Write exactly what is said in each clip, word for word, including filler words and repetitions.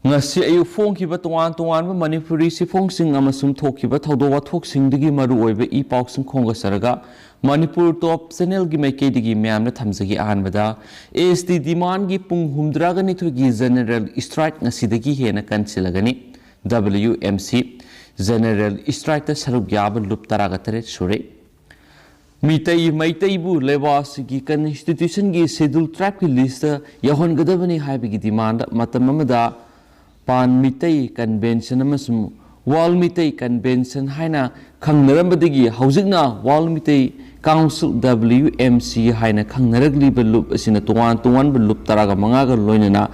ꯉꯁꯤ ꯑꯌꯨꯛ ꯐꯣꯡꯈꯤꯕ ꯇꯣꯉꯥꯟ ꯇꯣꯉꯥꯟꯕ ꯃꯅꯤꯄꯨꯔꯤ ꯆꯦꯐꯣꯡꯁꯤꯡ ꯑꯃꯁꯨꯡ ꯊꯣꯛꯈꯤꯕ ꯊꯧꯗꯣꯛ ꯋꯥꯊꯣꯛꯁꯤꯡꯗꯒꯤ ꯃꯔꯨꯑꯣꯏꯕ ꯏ ꯄꯥꯎꯁꯤꯡ ꯈꯣꯝꯒꯠꯆꯔꯒ, ꯃꯅꯤꯄꯨꯔ ꯇꯣꯞ ꯆꯦꯅꯦꯜꯒꯤ ꯃꯥꯏꯀꯩꯗꯒꯤ ꯃꯌꯥꯝꯗ ꯊꯝꯖꯒꯦ꯫ ꯑꯍꯥꯟꯕꯗ, ꯑꯦꯁ ꯇꯤ ꯗꯤꯃꯥꯟꯒꯤ ꯄꯨꯡ ꯍꯨꯝꯗ꯭ꯔꯥꯒ ꯅꯤꯊꯣꯏꯒꯤ ꯖꯦꯅꯦꯔꯦꯜ ꯏꯁꯇ꯭ꯔꯥꯏꯛ ꯉꯁꯤꯗꯒꯤ ꯍꯦꯟꯅ ꯀꯟꯁꯤꯜꯂꯒꯅꯤ꯫ ꯗꯕ꯭ꯂꯤꯌꯨ ꯑꯦꯝ ꯁꯤ ꯖꯦꯅꯦꯔꯦꯜ ꯏꯁꯇ꯭ꯔꯥꯏꯛꯇ ꯁꯔꯨꯛ ꯌꯥꯕ ꯂꯨꯞ ꯇꯔꯥꯒ ꯇꯔꯦꯠ ꯁꯨꯔꯦ꯫ ꯃꯤꯇꯩ ꯃꯩꯇꯩꯕꯨ ꯂꯩꯕꯥꯛ ꯑꯁꯤꯒꯤ ꯀꯟꯁꯇꯤꯇ꯭ꯌꯨꯁꯟꯒꯤ ꯁꯦꯗ꯭ꯌꯨꯜ ꯇ꯭ꯔꯥꯏꯕꯀꯤ ꯂꯤꯁꯇ ꯌꯥꯎꯍꯟꯒꯗꯕꯅꯤ ꯍꯥꯏꯕꯒꯤ ꯗꯤꯃꯥꯟꯗ ꯃꯇꯝ ꯑꯃꯗ ꯄꯥꯟ ꯃꯤꯇꯩ ꯀꯟꯚꯦꯟꯁꯟ ꯑꯃꯁꯨꯡ ꯋꯥꯔꯜ ꯃꯤꯇꯩ ꯀꯟꯚꯦꯟꯁꯟ ꯍꯥꯏꯅ ꯈꯪꯅꯔꯝꯕꯗꯒꯤ ꯍꯧꯖꯤꯛꯅ world Meitei council, W M C ꯍꯥꯏꯅ ꯈꯪꯅꯔꯛꯂꯤꯕ ꯂꯨꯞ ꯑꯁꯤꯅ ꯇꯣꯉꯥꯟ ꯇꯣꯉꯥꯟꯕ ꯂꯨꯞ ꯇꯔꯥꯒ ꯃꯉꯥꯒ ꯂꯣꯏꯅꯅ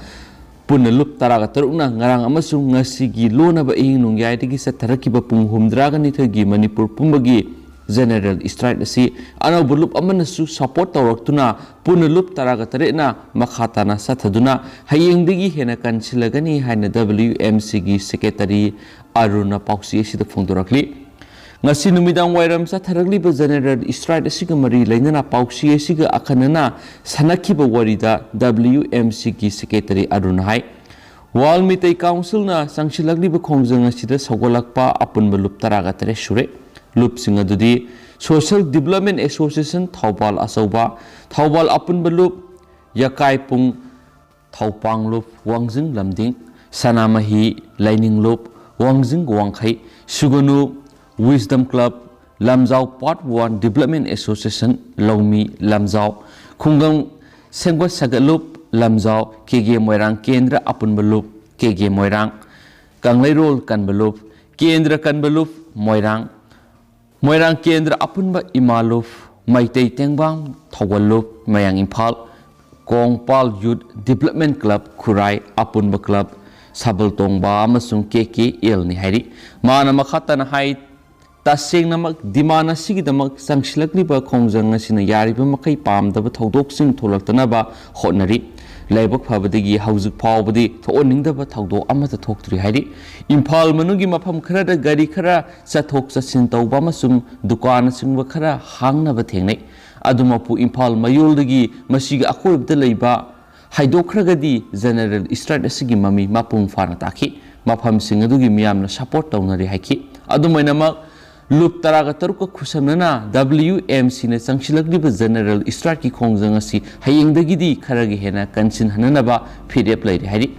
ꯄꯨꯟꯅ ꯂꯨꯞ ꯇꯔꯥꯒ ꯇꯔꯨꯛꯅ ꯉꯔꯥꯡ ꯑꯃꯁꯨꯡ ꯉꯁꯤꯒꯤ ꯂꯣꯟꯅꯕ ꯑꯍꯤꯡ ꯅꯣꯡꯌꯥꯏꯗꯒꯤ ꯆꯠꯊꯔꯛꯈꯤꯕ ꯄꯨꯡ ꯍꯨꯝꯗ꯭ꯔꯥꯒ ꯅꯤꯊꯣꯏꯒꯤ ꯃꯅꯤꯄꯨꯔ ꯄꯨꯝꯕꯒꯤ ꯖꯦꯅꯦꯔꯦꯜ ꯏꯁꯇ꯭ꯔꯥꯏꯛ ꯑꯁꯤ ꯑꯅꯧꯕ ꯂꯨꯞ ꯑꯃꯅꯁꯨ ꯁꯄꯣꯔꯠ ꯇꯧꯔꯛꯇꯨꯅ ꯄꯨꯟꯅ ꯂꯨꯞ ꯇꯔꯥꯒ ꯇꯔꯦꯠꯅ ꯃꯈꯥ ꯇꯥꯅ ꯆꯠꯊꯗꯨꯅ ꯍꯌꯦꯡꯗꯒꯤ ꯍꯦꯟꯅ ꯀꯟꯁꯤꯜꯂꯒꯅꯤ ꯍꯥꯏꯅ ꯗꯕ꯭ꯂꯤꯌꯨ ꯑꯦꯝ ꯁꯤꯒꯤ ꯁꯦꯀ꯭ꯔꯦꯇꯔꯤ ꯑꯔꯨꯟꯅ ꯄꯥꯎꯆꯦ ꯑꯁꯤꯗ ꯐꯣꯡꯗꯣꯔꯛꯂꯤ꯫ ꯉꯁꯤ ꯅꯨꯃꯤꯗꯥꯡ ꯋꯥꯏꯔꯝ ꯆꯠꯊꯔꯛꯂꯤꯕ ꯖꯦꯅꯦꯔꯦꯜ ꯏꯁꯇ꯭ꯔꯥꯏꯛ ꯑꯁꯤꯒ ꯃꯔꯤ ꯂꯩꯅꯅ ꯄꯥꯎꯆꯦ ꯑꯁꯤꯒ ꯑꯈꯟꯅꯅ ꯁꯥꯟꯅꯈꯤꯕ ꯋꯥꯔꯤꯗ ꯗꯕ꯭ꯂꯤꯌꯨ ꯑꯦꯝ ꯁꯤꯒꯤ ꯁꯦꯀ꯭ꯔꯦꯇꯔꯤ ꯑꯔꯨꯟꯅ ꯍꯥꯏ, ꯋꯥꯔꯜ ꯃꯤꯇꯩ ꯀꯥꯎꯟꯁꯤꯜꯅ ꯆꯪꯁꯤꯜꯂꯛꯂꯤꯕ ꯈꯣꯡꯖꯪ ꯑꯁꯤꯗ ꯁꯧꯒꯠꯂꯛꯄ ꯑꯄꯨꯟꯕ ꯂꯨꯞ ꯇꯔꯥꯒ ꯇꯔꯦꯠ ꯁꯨꯔꯦ꯫ ꯂꯨꯞꯁꯤꯡ ꯑꯗꯨꯗꯤ ꯁꯣꯁꯤꯌꯦꯜ ꯗꯤꯕ꯭ꯂꯞꯃꯦꯟ ꯑꯦꯁꯣꯁꯤꯌꯦꯁꯟ ꯊꯧꯕꯥꯜ ꯑꯆꯧꯕ, ꯊꯧꯕꯥꯜ ꯑꯄꯨꯟꯕ ꯂꯨꯞ, ꯌꯥꯀꯥꯏꯄꯨꯡ, ꯊꯧꯄꯥꯡꯂꯨꯞ, ꯋꯥꯡꯖꯤꯡ ꯂꯝꯗꯤꯡ, ꯁꯅꯥꯃꯍꯤ, ꯂꯥꯏꯅꯤꯡꯂꯨꯞ, ꯋꯥꯡꯖꯤꯡ ꯋꯥꯡꯈꯩ, ꯁꯨꯒꯅꯨ, ꯋꯤꯁꯗꯝ ꯀ꯭ꯂꯕ, ꯂꯝꯖꯥꯎ ꯄꯥꯔꯠ ꯋꯥꯟ ꯗꯤꯕ꯭ꯂꯞꯃꯦꯟ ꯑꯦꯁꯣꯁꯤꯌꯦꯁꯟ, ꯂꯧꯃꯤ, ꯂꯝꯖꯥꯎ, ꯈꯨꯡꯒꯪ ꯁꯦꯝꯒꯠ ꯁꯥꯒꯠꯂꯨꯞ, ꯂꯝꯖꯥꯎ, ꯀꯦ ꯒꯦ ꯃꯣꯏꯔꯥꯡ ꯀꯦꯟꯗ꯭ꯔ ꯑꯄꯨꯟꯕ ꯂꯨꯞ, ꯀꯦ ꯒꯦ ꯃꯣꯏꯔꯥꯡ, ꯀꯪꯂꯩꯔꯣꯜ ꯀꯟꯕ ꯂꯨꯞ, ꯀꯦꯟꯗ꯭ꯔ ꯀꯟꯕ ꯂꯨꯞ, ꯃꯣꯏꯔꯥꯡ, ꯃꯣꯏꯔꯥꯡ ꯀꯦꯟꯗ꯭ꯔ ꯑꯄꯨꯟꯕ ꯏꯃꯥ ꯂꯨꯞ, ꯃꯩꯇꯩ ꯇꯦꯡꯕꯥꯡ ꯊꯧꯒꯜ ꯂꯨꯞ, ꯃꯌꯥꯡ ꯏꯝꯐꯥꯜ, ꯀꯣꯡꯄꯥꯜ ꯌꯨꯠ ꯗꯤꯕ꯭ꯂꯞꯃꯦꯟ ꯀ꯭ꯂꯕ ꯈꯨꯔꯥꯏ ꯑꯄꯨꯟꯕ ꯀ꯭ꯂꯕ, ꯁꯥꯕꯜ ꯇꯣꯡꯕ ꯑꯃꯁꯨꯡ ꯀꯦ ꯀꯦ ꯑꯦꯜꯅꯤ ꯍꯥꯏꯔꯤ꯫ ꯃꯥꯅ ꯃꯈꯥ ꯇꯥꯅ ꯍꯥꯏ, ꯇꯁꯦꯡꯅꯃꯛ ꯗꯤꯃꯥꯟ ꯑꯁꯤꯒꯤꯗꯃꯛ ꯆꯪꯁꯤꯜꯂꯛꯂꯤꯕ ꯈꯣꯡꯖꯪ ꯑꯁꯤꯅ ꯌꯥꯔꯤꯕ ꯃꯈꯩ ꯄꯥꯝꯗꯕ ꯊꯧꯗꯣꯛꯁꯤꯡ ꯊꯣꯛꯂꯛꯇꯅꯕ ꯍꯣꯠꯅꯔꯤ꯫ ꯂꯥꯏꯕꯛ ꯐꯕꯗꯒꯤ ꯍꯧꯖꯤꯛ ꯐꯥꯎꯕꯗꯤ ꯊꯣꯛꯍꯟꯅꯤꯡꯗꯕ ꯊꯧꯗꯣꯛ ꯑꯃꯠꯇ ꯊꯣꯛꯇ꯭ꯔꯤ ꯍꯥꯏꯔꯤ꯫ ꯏꯝꯐꯥꯜ ꯃꯅꯨꯡꯒꯤ ꯃꯐꯝ ꯈꯔꯗ ꯒꯥꯔꯤ ꯈꯔ ꯆꯠꯊꯣꯛ ꯆꯠꯁꯤꯟ ꯇꯧꯕ ꯑꯃꯁꯨꯡ ꯗꯨꯀꯥꯟꯅꯆꯤꯡꯕ ꯈꯔ ꯍꯥꯡꯅꯕ ꯊꯦꯡꯅꯩ꯫ ꯑꯗꯨꯃꯛꯄꯨ ꯏꯝꯐꯥꯜ ꯃꯌꯣꯜꯗꯒꯤ ꯃꯁꯤꯒꯤ ꯑꯀꯣꯏꯕꯗ ꯂꯩꯕ ꯍꯥꯏꯗꯣꯛꯈ꯭ꯔꯒꯗꯤ ꯖꯦꯅꯔꯦꯜ ꯏꯁꯇ꯭ꯔꯥꯏꯛ ꯑꯁꯤꯒꯤ ꯃꯃꯤ ꯃꯄꯨꯡ ꯐꯥꯅ ꯇꯥꯈꯤ꯫ ꯃꯐꯝꯁꯤꯡ ꯑꯗꯨꯒꯤ ꯃꯤꯌꯥꯝꯅ ꯁꯄꯣꯔꯠ ꯇꯧꯅꯔꯤ ꯍꯥꯏꯈꯤ꯫ ꯑꯗꯨꯃꯥꯏꯅꯃꯛ ꯂꯨꯞ ꯇꯔꯥꯒ ꯇꯔꯨꯛꯀ ꯈꯨꯠꯁꯝꯅꯅ ꯗꯕ꯭ꯂꯤꯌꯨ ꯑꯦꯝ ꯁꯤꯅ ꯆꯪꯁꯤꯜꯂꯛꯂꯤꯕ ꯖꯦꯅꯔꯦꯜ ꯏꯁꯇ꯭ꯔꯥꯏꯛꯀꯤ ꯈꯣꯡꯖꯪ ꯑꯁꯤ ꯍꯌꯦꯡꯗꯒꯤꯗꯤ ꯈꯔꯒ ꯍꯦꯟꯅ ꯀꯟꯁꯤꯟꯍꯟꯅꯅꯕ ꯐꯤꯔꯦꯞ ꯂꯩꯔꯦ ꯍꯥꯏꯔꯤ꯫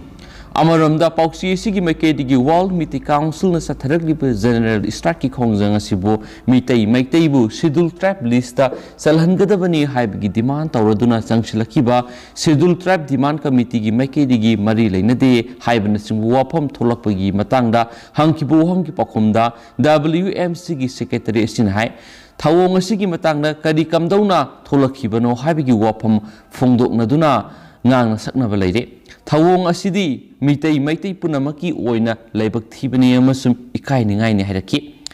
ꯑꯃꯔꯣꯝꯗ ꯄꯥꯎꯆꯦ ꯑꯁꯤꯒꯤ ꯃꯥꯏꯀꯩꯗꯒꯤ ꯋꯥꯔꯜ ꯃꯤꯇꯩ ꯀꯥꯎꯟꯁꯤꯜꯅ ꯆꯠꯊꯔꯛꯂꯤꯕ ꯖꯦꯅꯔꯦꯜ ꯏꯁꯇ꯭ꯔꯥꯏꯛꯀꯤ ꯈꯣꯡꯖꯪ ꯑꯁꯤꯕꯨ ꯃꯤꯇꯩ ꯃꯩꯇꯩꯕꯨ ꯁꯦꯗꯨꯜ ꯇ꯭ꯔꯥꯏꯕ ꯂꯤꯁꯇ ꯆꯜꯍꯟꯒꯗꯕꯅꯤ ꯍꯥꯏꯕꯒꯤ ꯗꯤꯃꯥꯟ ꯇꯧꯔꯗꯨꯅ ꯆꯪꯁꯤꯜꯂꯛꯈꯤꯕ ꯁꯦꯗꯨꯜ ꯇ꯭ꯔꯥꯏꯕ ꯗꯤꯃꯥꯟ ꯀꯃꯤꯇꯤꯒꯤ ꯃꯥꯏꯀꯩꯗꯒꯤ ꯃꯔꯤ ꯂꯩꯅꯗꯦ ꯍꯥꯏꯕꯅꯆꯤꯡꯕ ꯋꯥꯐꯝ ꯊꯣꯛꯂꯛꯄꯒꯤ ꯃꯇꯥꯡꯗ ꯍꯪꯈꯤꯕ ꯋꯥꯍꯪꯒꯤ ꯄꯥꯎꯈꯨꯝꯗ ꯗꯕ꯭ꯂꯤꯌꯨ ꯑꯦꯝ ꯁꯤꯒꯤ ꯁꯦꯀ꯭ꯔꯦꯇꯔꯤ ꯑꯁꯤꯅ ꯍꯥꯏ, ꯊꯧꯑꯣꯡ ꯑꯁꯤꯒꯤ ꯃꯇꯥꯡꯗ ꯀꯔꯤ ꯀꯝꯗꯧꯅ ꯊꯣꯛꯂꯛꯈꯤꯕꯅꯣ ꯍꯥꯏꯕꯒꯤ ꯋꯥꯐꯝ ꯐꯣꯡꯗꯣꯛꯅꯗꯨꯅ ꯉꯥꯡꯅ ꯁꯛꯅꯕ ꯂꯩꯔꯦ꯫ ꯊꯧꯑꯣꯡ ꯑꯁꯤꯗꯤ ꯃꯤꯇꯩ ꯃꯩꯇꯩ ꯄꯨꯝꯅꯃꯛꯀꯤ ꯑꯣꯏꯅ ꯂꯥꯏꯕꯛ ꯊꯤꯕꯅꯤ ꯑꯃꯁꯨꯡ ꯏꯀꯥꯏꯅꯤꯡꯉꯥꯏꯅꯤ ꯍꯥꯏꯔꯛꯈꯤ꯫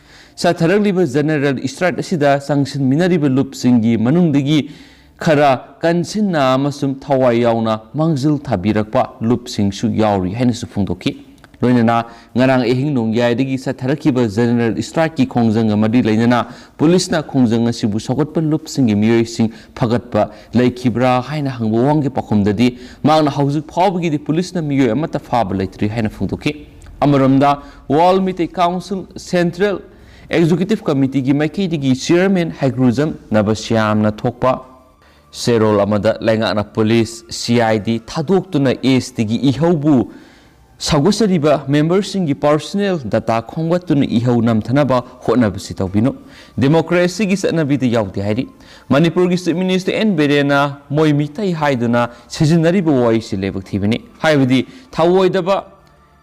ꯆꯠꯊꯔꯛꯂꯤꯕ ꯖꯦꯅꯔꯦꯜ ꯏꯁꯇ꯭ꯔꯥꯏꯛ ꯑꯁꯤꯗ ꯆꯪꯁꯤꯟꯃꯤꯟꯅꯔꯤꯕ ꯂꯨꯞꯁꯤꯡꯒꯤ ꯃꯅꯨꯡꯗꯒꯤ ꯈꯔ ꯀꯟꯁꯤꯟꯅ ꯑꯃꯁꯨꯡ ꯊꯋꯥꯏ ꯌꯥꯎꯅ ꯃꯥꯡꯖꯤꯜ ꯊꯥꯕꯤꯔꯛꯄ ꯂꯨꯞꯁꯤꯡꯁꯨ ꯌꯥꯎꯔꯤ ꯍꯥꯏꯅꯁꯨ ꯐꯣꯡꯗꯣꯛꯈꯤ꯫ ꯂꯣꯏꯅꯅ ꯉꯔꯥꯡ ꯑꯍꯤꯡ ꯅꯣꯡꯌꯥꯏꯗꯒꯤ ꯆꯠꯊꯔꯛꯈꯤꯕ ꯖꯦꯅꯔꯦꯜ ꯏꯁꯇ꯭ꯔꯥꯏꯛꯀꯤ ꯈꯣꯡꯖꯪ ꯑꯃꯗꯤ ꯂꯩꯅꯅ ꯄꯨꯂꯤꯁꯅ ꯈꯣꯡꯖꯪ ꯑꯁꯤꯕꯨ ꯁꯧꯒꯠꯄ ꯂꯨꯞꯁꯤꯡꯒꯤ ꯃꯤꯑꯣꯏꯁꯤꯡ ꯐꯒꯠꯄ ꯂꯩꯈꯤꯕ꯭ꯔꯥ ꯍꯥꯏꯅ ꯍꯪꯕ ꯋꯥꯍꯪꯒꯤ ꯄꯥꯎꯈꯨꯝꯗꯗꯤ ꯃꯍꯥꯛꯅ ꯍꯧꯖꯤꯛ ꯐꯥꯎꯕꯒꯤꯗꯤ ꯄꯨꯂꯤꯁꯅ ꯃꯤꯑꯣꯏ ꯑꯃꯠꯇ ꯐꯥꯕ ꯂꯩꯇ꯭ꯔꯤ ꯍꯥꯏꯅ ꯐꯣꯡꯗꯣꯛꯈꯤ꯫ ꯑꯃꯔꯣꯝꯗ world Meitei council central executive ꯀꯃꯤꯇꯤꯒꯤ ꯃꯥꯏꯀꯩꯗꯒꯤ ꯆꯤꯌꯔꯃꯦꯟ ꯍꯩꯒ꯭ꯔꯨꯖꯝ ꯅꯕꯁ꯭ꯌꯥꯝꯅ ꯊꯣꯛꯄ ꯆꯦꯔꯣꯜ ꯑꯃꯗ ꯂꯩꯉꯥꯛꯅ ꯄꯨꯂꯤꯁ, ꯁꯤ ꯑꯥꯏ ꯗꯤ ꯊꯥꯗꯣꯛꯇꯨꯅ ꯑꯦꯁ ꯇꯤꯒꯤ ꯏꯍꯧꯕꯨ ꯁꯧꯒꯠꯆꯔꯤꯕ ꯃꯦꯝꯕꯔꯁꯤꯡꯒꯤ ꯄꯔꯁꯣꯅꯦꯜ ꯗꯇꯥ ꯈꯣꯝꯒꯠꯇꯨꯅ ꯏꯍꯧ ꯅꯝꯊꯅꯕ ꯍꯣꯠꯅꯕꯁꯤ ꯇꯧꯕꯤꯅꯨ꯫ ꯗꯦꯃꯣꯀ꯭ꯔꯦꯁꯤꯒꯤ ꯆꯠꯅꯕꯤꯗ ꯌꯥꯎꯗꯦ ꯍꯥꯏꯔꯤ꯫ ꯃꯅꯤꯄꯨꯔꯒꯤ ꯆꯤꯐ ꯃꯤꯅꯤꯁꯇꯔ ꯑꯦꯟ ꯕꯤꯔꯦꯟꯅ ꯃꯣꯏ ꯃꯤꯇꯩ ꯍꯥꯏꯗꯨꯅ ꯁꯤꯖꯤꯟꯅꯔꯤꯕ ꯋꯥꯍꯩꯁꯤ ꯂꯥꯏꯕꯛ ꯊꯤꯕꯅꯤ꯫ ꯍꯥꯏꯕꯗꯤ ꯊꯧꯑꯣꯏꯗꯕ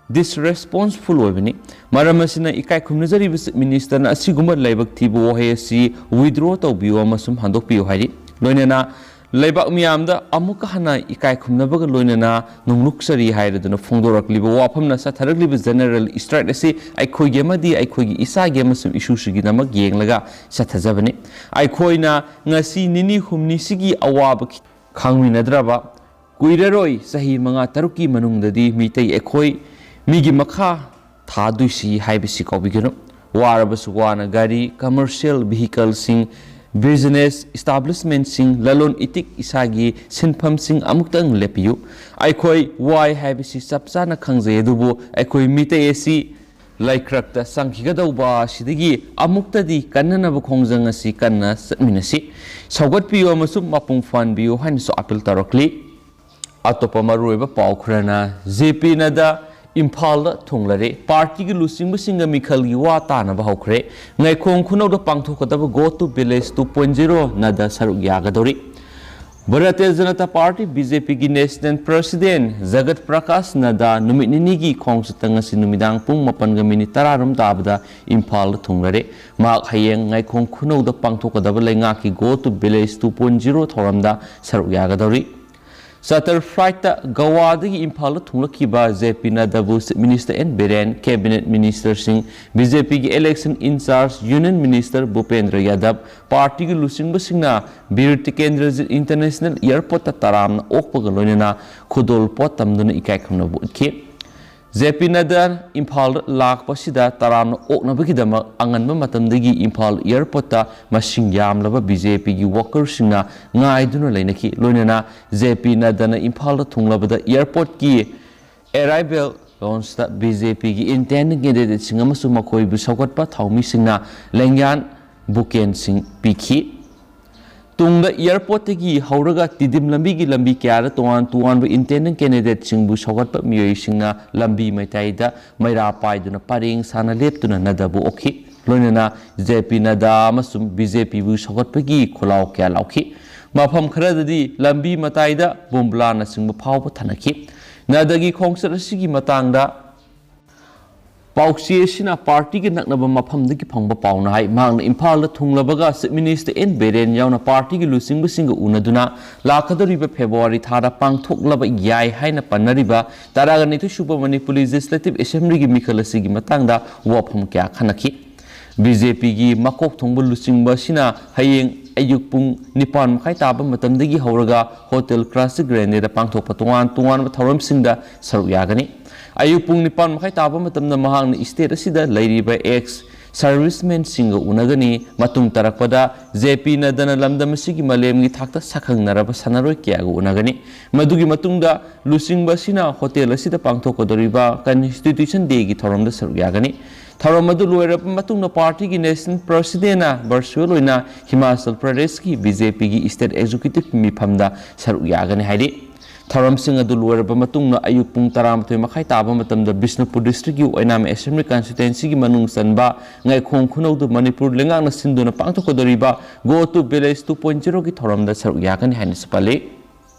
ꯗꯤꯁꯔꯦꯁꯄꯣꯟꯁꯤꯕꯜ ꯑꯣꯏꯕꯅꯤ꯫ ꯃꯔꯝ ꯑꯁꯤꯅ ꯏꯀꯥꯏ ꯈꯨꯝꯅꯖꯔꯤꯕ ꯆꯤꯐ ꯃꯤꯅꯤꯁꯇꯔꯅ ꯑꯁꯤꯒꯨꯝꯕ ꯂꯥꯏꯕꯛ ꯊꯤꯕ ꯋꯥꯍꯩ ꯑꯁꯤ ꯋꯤꯗ꯭ꯔꯣ ꯇꯧꯕꯤꯌꯨ ꯑꯃꯁꯨꯡ ꯍꯟꯗꯣꯛꯄꯤꯌꯨ ꯍꯥꯏꯔꯤ꯫ ꯂꯣꯏꯅꯅ ꯂꯩꯕꯥꯛ ꯃꯤꯌꯥꯝꯗ ꯑꯃꯨꯛꯀ ꯍꯟꯅ ꯏꯀꯥꯏ ꯈꯨꯝꯅꯕꯒ ꯂꯣꯏꯅꯅ ꯅꯣꯡꯂꯨꯛꯆꯔꯤ ꯍꯥꯏꯔꯗꯨꯅ ꯐꯣꯡꯗꯣꯔꯛꯂꯤꯕ ꯋꯥꯐꯝꯅ ꯆꯠꯊꯔꯛꯂꯤꯕ ꯖꯦꯅꯔꯦꯜ ꯏꯁꯇ꯭ꯔꯥꯏꯛ ꯑꯁꯤ ꯑꯩꯈꯣꯏꯒꯤ ꯑꯃꯗꯤ ꯑꯩꯈꯣꯏꯒꯤ ꯏꯆꯥꯒꯤ ꯑꯃꯁꯨꯡ ꯏꯁꯨꯁꯤꯒꯤꯗꯃꯛ ꯌꯦꯡꯂꯒ ꯆꯠꯊꯖꯕꯅꯤ꯫ ꯑꯩꯈꯣꯏꯅ ꯉꯁꯤ ꯅꯤꯅꯤ ꯍꯨꯝꯅꯤꯁꯤꯒꯤ ꯑꯋꯥꯕ ꯈꯥꯡꯃꯤꯟꯅꯗ꯭ꯔꯕ ꯀꯨꯏꯔꯔꯣꯏ, ꯆꯍꯤ ꯃꯉꯥ ꯇꯔꯨꯛꯀꯤ ꯃꯅꯨꯡꯗꯗꯤ ꯃꯤꯇꯩ ꯑꯩꯈꯣꯏ ꯃꯤꯒꯤ ꯃꯈꯥ ꯊꯥꯗꯣꯏꯁꯤ ꯍꯥꯏꯕꯁꯤ ꯀꯥꯎꯕꯤꯒꯅꯨ꯫ ꯋꯥꯔꯕꯁꯨ ꯋꯥꯅ ꯒꯥꯔꯤ, ꯀꯃꯔꯁꯤꯌꯦꯜ ꯚꯤꯍꯤꯀꯜꯁꯤꯡ ꯕꯤꯖꯤꯅꯦꯁ ꯏꯁꯇꯥꯕ꯭ꯂꯤꯁꯃꯦꯟꯁꯤꯡ, ꯂꯂꯣꯟ ꯏꯇꯤꯛ, ꯏꯁꯥꯒꯤ ꯁꯤꯟꯐꯝꯁꯤꯡ ꯑꯃꯨꯛꯇꯪ ꯂꯦꯞꯄꯤꯌꯨ꯫ ꯑꯩꯈꯣꯏ ꯋꯥꯏ ꯍꯥꯏꯕꯁꯤ ꯆꯞ ꯆꯥꯅ ꯈꯪꯖꯩ, ꯑꯗꯨꯕꯨ ꯑꯩꯈꯣꯏ ꯃꯤꯇꯩ ꯑꯁꯤ ꯂꯩꯀ꯭ꯔꯛꯇ ꯆꯪꯈꯤꯒꯗꯧꯕ ꯑꯁꯤꯗꯒꯤ ꯑꯃꯨꯛꯇꯗꯤ ꯀꯟꯅꯅꯕ ꯈꯣꯡꯖꯪ ꯑꯁꯤ ꯀꯟꯅ ꯆꯠꯃꯤꯟꯅꯁꯤ꯫ ꯁꯧꯒꯠꯄꯤꯌꯨ ꯑꯃꯁꯨꯡ ꯃꯄꯨꯡ ꯐꯥꯍꯟꯕꯤꯌꯨ ꯍꯥꯏꯅꯁꯨ ꯑꯥꯄꯤꯜ ꯇꯧꯔꯛꯂꯤ꯫ ꯑꯇꯣꯞꯄ ꯃꯔꯨꯑꯣꯏꯕ ꯄꯥꯎ ꯈꯔꯅ, ꯖꯦ ꯄꯤ ꯅꯗꯥ ꯏꯝꯐꯥꯜꯗ ꯊꯨꯡꯂꯔꯦ꯫ ꯄꯥꯔꯇꯤꯒꯤ ꯂꯨꯆꯤꯡꯕꯁꯤꯡꯒ ꯃꯤꯈꯜꯒꯤ ꯋꯥ ꯇꯥꯅꯕ ꯍꯧꯈ꯭ꯔꯦ꯫ ꯉꯥꯏꯈꯣꯡ ꯈꯨꯅꯧꯗ ꯄꯥꯡꯊꯣꯛꯀꯗꯕ Go to Village two point zero ꯅꯗꯥ ꯁꯔꯨꯛ ꯌꯥꯒꯗꯧꯔꯤ꯫ Bharatiya Janata party, B J ꯄꯤꯒꯤ ꯅꯦꯁꯅꯦꯜ ꯄ꯭ꯔꯁꯤꯗꯦꯟ ꯖꯒꯠ ꯄ꯭ꯔꯀꯥꯁ ꯅꯗꯥ ꯅꯨꯃꯤꯠ ꯅꯤꯅꯤꯒꯤ ꯈꯣꯡꯆꯠꯇ ꯉꯁꯤ ꯅꯨꯃꯤꯗꯥꯡ ꯄꯨꯡ ꯃꯥꯄꯟꯒ ꯃꯤꯅꯤꯠ ꯇꯔꯥꯔꯣꯝ ꯇꯥꯕꯗ ꯏꯝꯐꯥꯜꯗ ꯊꯨꯡꯂꯔꯦ꯫ ꯃꯍꯥꯛ ꯍꯌꯦꯡ ꯉꯥꯏꯈꯣꯡ ꯈꯨꯅꯧꯗ ꯄꯥꯡꯊꯣꯛꯀꯗꯕ ꯂꯩꯉꯥꯛꯀꯤ Go to Village two point zero ꯊꯧꯔꯝꯗ ꯁꯔꯨꯛ ꯌꯥꯒꯗꯧꯔꯤ꯫ ꯆꯥꯔꯇꯔ ꯐ꯭ꯂꯥꯏꯠꯇ ꯒꯋꯥꯗꯒꯤ ꯏꯝꯐꯥꯜꯗ ꯊꯨꯡꯂꯛꯈꯤꯕ ꯖꯦ ꯄꯤ ꯅꯗꯥꯕꯨ chief minister N Biren, cabinet ꯃꯤꯅꯤꯁꯇꯔꯁꯤꯡ, ꯕꯤ ꯖꯦ ꯄꯤꯒꯤ election in charge union minister Bhupendra Yadav, ꯄꯥꯔꯇꯤꯒꯤ ꯂꯨꯆꯤꯡꯕꯁꯤꯡꯅ ꯕꯤꯔ ꯇꯤꯀꯦꯟꯗ꯭ꯔꯖꯤꯠ ꯏꯟꯇꯔꯅꯦꯁꯅꯦꯜ ꯑꯦꯌꯔꯄꯣꯔꯠꯇ ꯇꯔꯥꯝꯅ ꯑꯣꯛꯄꯒ ꯂꯣꯏꯅꯅ ꯈꯨꯗꯣꯜ ꯄꯣꯠ ꯇꯝꯗꯨꯅ ꯏꯀꯥꯏ ꯈꯨꯝꯅꯕ ꯎꯠꯈꯤ꯫ ꯖꯦ ꯄꯤ ꯅꯗꯥ ꯏꯝꯐꯥꯜꯗ ꯂꯥꯛꯄꯁꯤꯗ ꯇꯔꯥꯝꯅ ꯑꯣꯛꯅꯕꯒꯤꯗꯃꯛ ꯑꯉꯟꯕ ꯃꯇꯝꯗꯒꯤ ꯏꯝꯐꯥꯜ ꯑꯦꯌꯔꯄꯣꯔꯠꯇ ꯃꯁꯤꯡ ꯌꯥꯝꯂꯕ ꯕꯤ ꯖꯦ ꯄꯤꯒꯤ ꯋꯥꯀꯔꯁꯤꯡꯅ ꯉꯥꯏꯗꯨꯅ ꯂꯩꯅꯈꯤ꯫ ꯂꯣꯏꯅꯅ ꯖꯦ ꯄꯤ ꯅꯗꯥꯅ ꯏꯝꯐꯥꯜꯗ ꯊꯨꯡꯂꯕꯗ ꯑꯦꯌꯔꯄꯣꯔꯠꯀꯤ ꯑꯦꯔꯥꯏꯚꯦꯜ ꯂꯥꯎꯟꯖꯇ ꯕꯤ ꯖꯦ ꯄꯤꯒꯤ ꯏꯟꯇꯦꯟꯗꯤꯡ ꯀꯦꯟꯗꯤꯗꯦꯠꯁꯤꯡ ꯑꯃꯁꯨꯡ ꯃꯈꯣꯏꯕꯨ ꯁꯧꯒꯠꯄ ꯊꯧꯃꯤꯁꯤꯡꯅ ꯂꯦꯡꯌꯥꯟ ꯕꯨꯀꯦꯟꯁꯤꯡ ꯄꯤꯈꯤ꯫ ꯇꯨꯡꯗ ꯑꯦꯌꯔꯄꯣꯔꯠꯇꯒꯤ ꯍꯧꯔꯒ ꯇꯤꯗꯤꯝ ꯂꯝꯕꯤꯒꯤ ꯂꯝꯕꯤ ꯀꯌꯥꯗ ꯇꯣꯉꯥꯟ ꯇꯣꯉꯥꯟꯕ ꯏꯟꯇꯦꯟꯗꯤꯡ ꯀꯦꯟꯗꯤꯗꯦꯠꯁꯤꯡꯕꯨ ꯁꯧꯒꯠꯄ ꯃꯤꯑꯣꯏꯁꯤꯡꯅ ꯂꯝꯕꯤ ꯃꯇꯥꯏꯗ ꯃꯩꯔꯥ ꯄꯥꯏꯗꯨꯅ ꯄꯔꯦꯡ ꯁꯥꯅ ꯂꯦꯞꯇꯨꯅ ꯅꯗꯥꯕꯨ ꯑꯣꯛꯈꯤ꯫ ꯂꯣꯏꯅꯅ ꯖꯦ ꯄꯤ ꯅꯗꯥ ꯑꯃꯁꯨꯡ ꯕꯤ ꯖꯦ ꯄꯤꯕꯨ ꯁꯧꯒꯠꯄꯒꯤ ꯈꯣꯜꯂꯥꯎ ꯀꯌꯥ ꯂꯥꯎꯈꯤ꯫ ꯃꯐꯝ ꯈꯔꯗꯗꯤ ꯂꯝꯕꯤ ꯃꯇꯥꯏꯗ ꯕꯣꯝꯕꯨꯂꯥꯅꯆꯤꯡꯕ ꯐꯥꯎꯕ ꯊꯥꯅꯈꯤ꯫ ꯅꯗꯥꯒꯤ ꯈꯣꯡꯆꯠ ꯑꯁꯤꯒꯤ ꯃꯇꯥꯡꯗ ꯄꯥꯎꯆꯦ ꯑꯁꯤꯅ ꯄꯥꯔꯇꯤꯒ ꯅꯛꯅꯕ ꯃꯐꯝꯗꯒꯤ ꯐꯪꯕ ꯄꯥꯎꯅ ꯍꯥꯏ꯫ ꯃꯍꯥꯛꯅ ꯏꯝꯐꯥꯜꯗ ꯊꯨꯡꯂꯕꯒ ꯆꯤꯐ ꯃꯤꯅꯤꯁꯇꯔ ꯑꯦꯟ ꯕꯤꯔꯦꯟ ꯌꯥꯎꯅ ꯄꯥꯔꯇꯤꯒꯤ ꯂꯨꯆꯤꯡꯕꯁꯤꯡꯒ ꯎꯅꯗꯨꯅ ꯂꯥꯛꯀꯗꯧꯔꯤꯕ ꯐꯦꯕ꯭ꯔꯨꯋꯥꯔꯤ ꯊꯥꯗ ꯄꯥꯡꯊꯣꯛꯂꯕ ꯌꯥꯏ ꯍꯥꯏꯅ ꯄꯟꯅꯔꯤꯕ ꯇꯔꯥꯒ ꯅꯤꯊꯣꯏ ꯁꯨꯕ ꯃꯅꯤꯄꯨꯔ ꯂꯦꯖꯤꯁꯂꯦꯇꯤꯚ ꯑꯦꯁꯦꯝꯕ꯭ꯂꯤꯒꯤ ꯃꯤꯈꯜ ꯑꯁꯤꯒꯤ ꯃꯇꯥꯡꯗ ꯋꯥꯐꯝ ꯀꯌꯥ ꯈꯟꯅꯈꯤ꯫ ꯕꯤ ꯖꯦ ꯄꯤꯒꯤ ꯃꯀꯣꯛ ꯊꯣꯡꯕ ꯂꯨꯆꯤꯡꯕ ꯑꯁꯤꯅ ꯍꯌꯦꯡ ꯑꯌꯨꯛ ꯄꯨꯡ ꯅꯤꯄꯥꯟ ꯃꯈꯥꯏ ꯇꯥꯕ ꯃꯇꯝꯗꯒꯤ ꯍꯧꯔꯒ ꯍꯣꯇꯦꯜ ꯀ꯭ꯂꯥꯁꯤꯛ ꯒ꯭ꯔꯦꯟꯗꯦꯗ ꯄꯥꯡꯊꯣꯛꯄ ꯇꯣꯉꯥꯟ ꯇꯣꯉꯥꯟꯕ ꯊꯧꯔꯝꯁꯤꯡꯗ ꯁꯔꯨꯛ ꯌꯥꯒꯅꯤ꯫ ꯑꯌꯨꯛ ꯄꯨꯡ ꯅꯤꯄꯥꯟ ꯃꯈꯥꯏ ꯇꯥꯕ ꯃꯇꯝꯗ ꯃꯍꯥꯛꯅ ꯏꯁꯇꯦꯠ ꯑꯁꯤꯗ ꯂꯩꯔꯤꯕ ꯑꯦꯛꯁ ꯁꯔꯚꯤꯁꯃꯦꯟꯁꯤꯡꯒ ꯎꯅꯒꯅꯤ꯫ ꯃꯇꯨꯡ ꯇꯥꯔꯛꯄꯗ ꯖꯦ ꯄꯤ ꯅꯗꯅ ꯂꯝꯗꯝ ꯑꯁꯤꯒꯤ ꯃꯥꯂꯦꯝꯒꯤ ꯊꯥꯛꯇ ꯁꯛꯈꯪꯅꯔꯕ ꯁꯥꯟꯅꯔꯣꯏ ꯀꯌꯥꯒ ꯎꯅꯒꯅꯤ꯫ ꯃꯗꯨꯒꯤ ꯃꯇꯨꯡꯗ ꯂꯨꯆꯤꯡꯕ ꯑꯁꯤꯅ ꯍꯣꯇꯦꯜ ꯑꯁꯤꯗ ꯄꯥꯡꯊꯣꯛꯀꯗꯧꯔꯤꯕ ꯀꯟꯁꯇꯤꯇ꯭ꯌꯨꯁꯟ ꯗꯦꯒꯤ ꯊꯧꯔꯝꯗ ꯁꯔꯨꯛ ꯌꯥꯒꯅꯤ꯫ ꯊꯧꯔꯝ ꯑꯗꯨ ꯂꯣꯏꯔꯕ ꯃꯇꯨꯡꯗ ꯄꯥꯔꯇꯤꯒꯤ ꯅꯦꯁꯅꯦꯜ ꯄ꯭ꯔꯁꯤꯗꯦꯟꯅ ꯚꯔꯆꯨꯋꯦꯜ ꯑꯣꯏꯅ ꯍꯤꯃꯥꯆꯜ ꯄ꯭ꯔꯗꯦꯁꯀꯤ ꯕꯤ ꯖꯦ ꯄꯤꯒꯤ ꯏꯁꯇꯦꯠ ꯑꯦꯛꯖꯤꯀ꯭ꯌꯨꯇꯤꯚ ꯃꯤꯐꯝꯗ ꯁꯔꯨꯛ ꯌꯥꯒꯅꯤ ꯍꯥꯏꯔꯤ꯫ ꯊꯧꯔꯝꯁꯤꯡ ꯑꯗꯨ ꯂꯣꯏꯔꯕ ꯃꯇꯨꯡꯗ ꯑꯌꯨꯛ ꯄꯨꯡ ꯇꯔꯥꯃꯥꯊꯣꯏ ꯃꯈꯥꯏ ꯇꯥꯕ ꯃꯇꯝꯗ ꯕꯤꯁꯅꯨꯄꯨꯔ ꯗꯤꯁꯇ꯭ꯔꯤꯛꯀꯤ ꯑꯣꯏꯅꯥꯝ ꯑꯦꯁꯦꯝꯕ꯭ꯂꯤ ꯀꯟꯁꯇꯤꯇ꯭ꯋꯦꯟꯁꯤꯒꯤ ꯃꯅꯨꯡ ꯆꯟꯕ ꯉꯥꯏꯈꯣꯡ ꯈꯨꯅꯧꯗ ꯃꯅꯤꯄꯨꯔ ꯂꯩꯉꯥꯛꯅ ꯁꯤꯟꯗꯨꯅ ꯄꯥꯡꯊꯣꯛꯀꯗꯧꯔꯤꯕ Go to Village two point zero ꯒꯤ ꯊꯧꯔꯝꯗ ꯁꯔꯨꯛ ꯌꯥꯒꯅꯤ ꯍꯥꯏꯅꯁꯨ ꯄꯜꯂꯤ꯫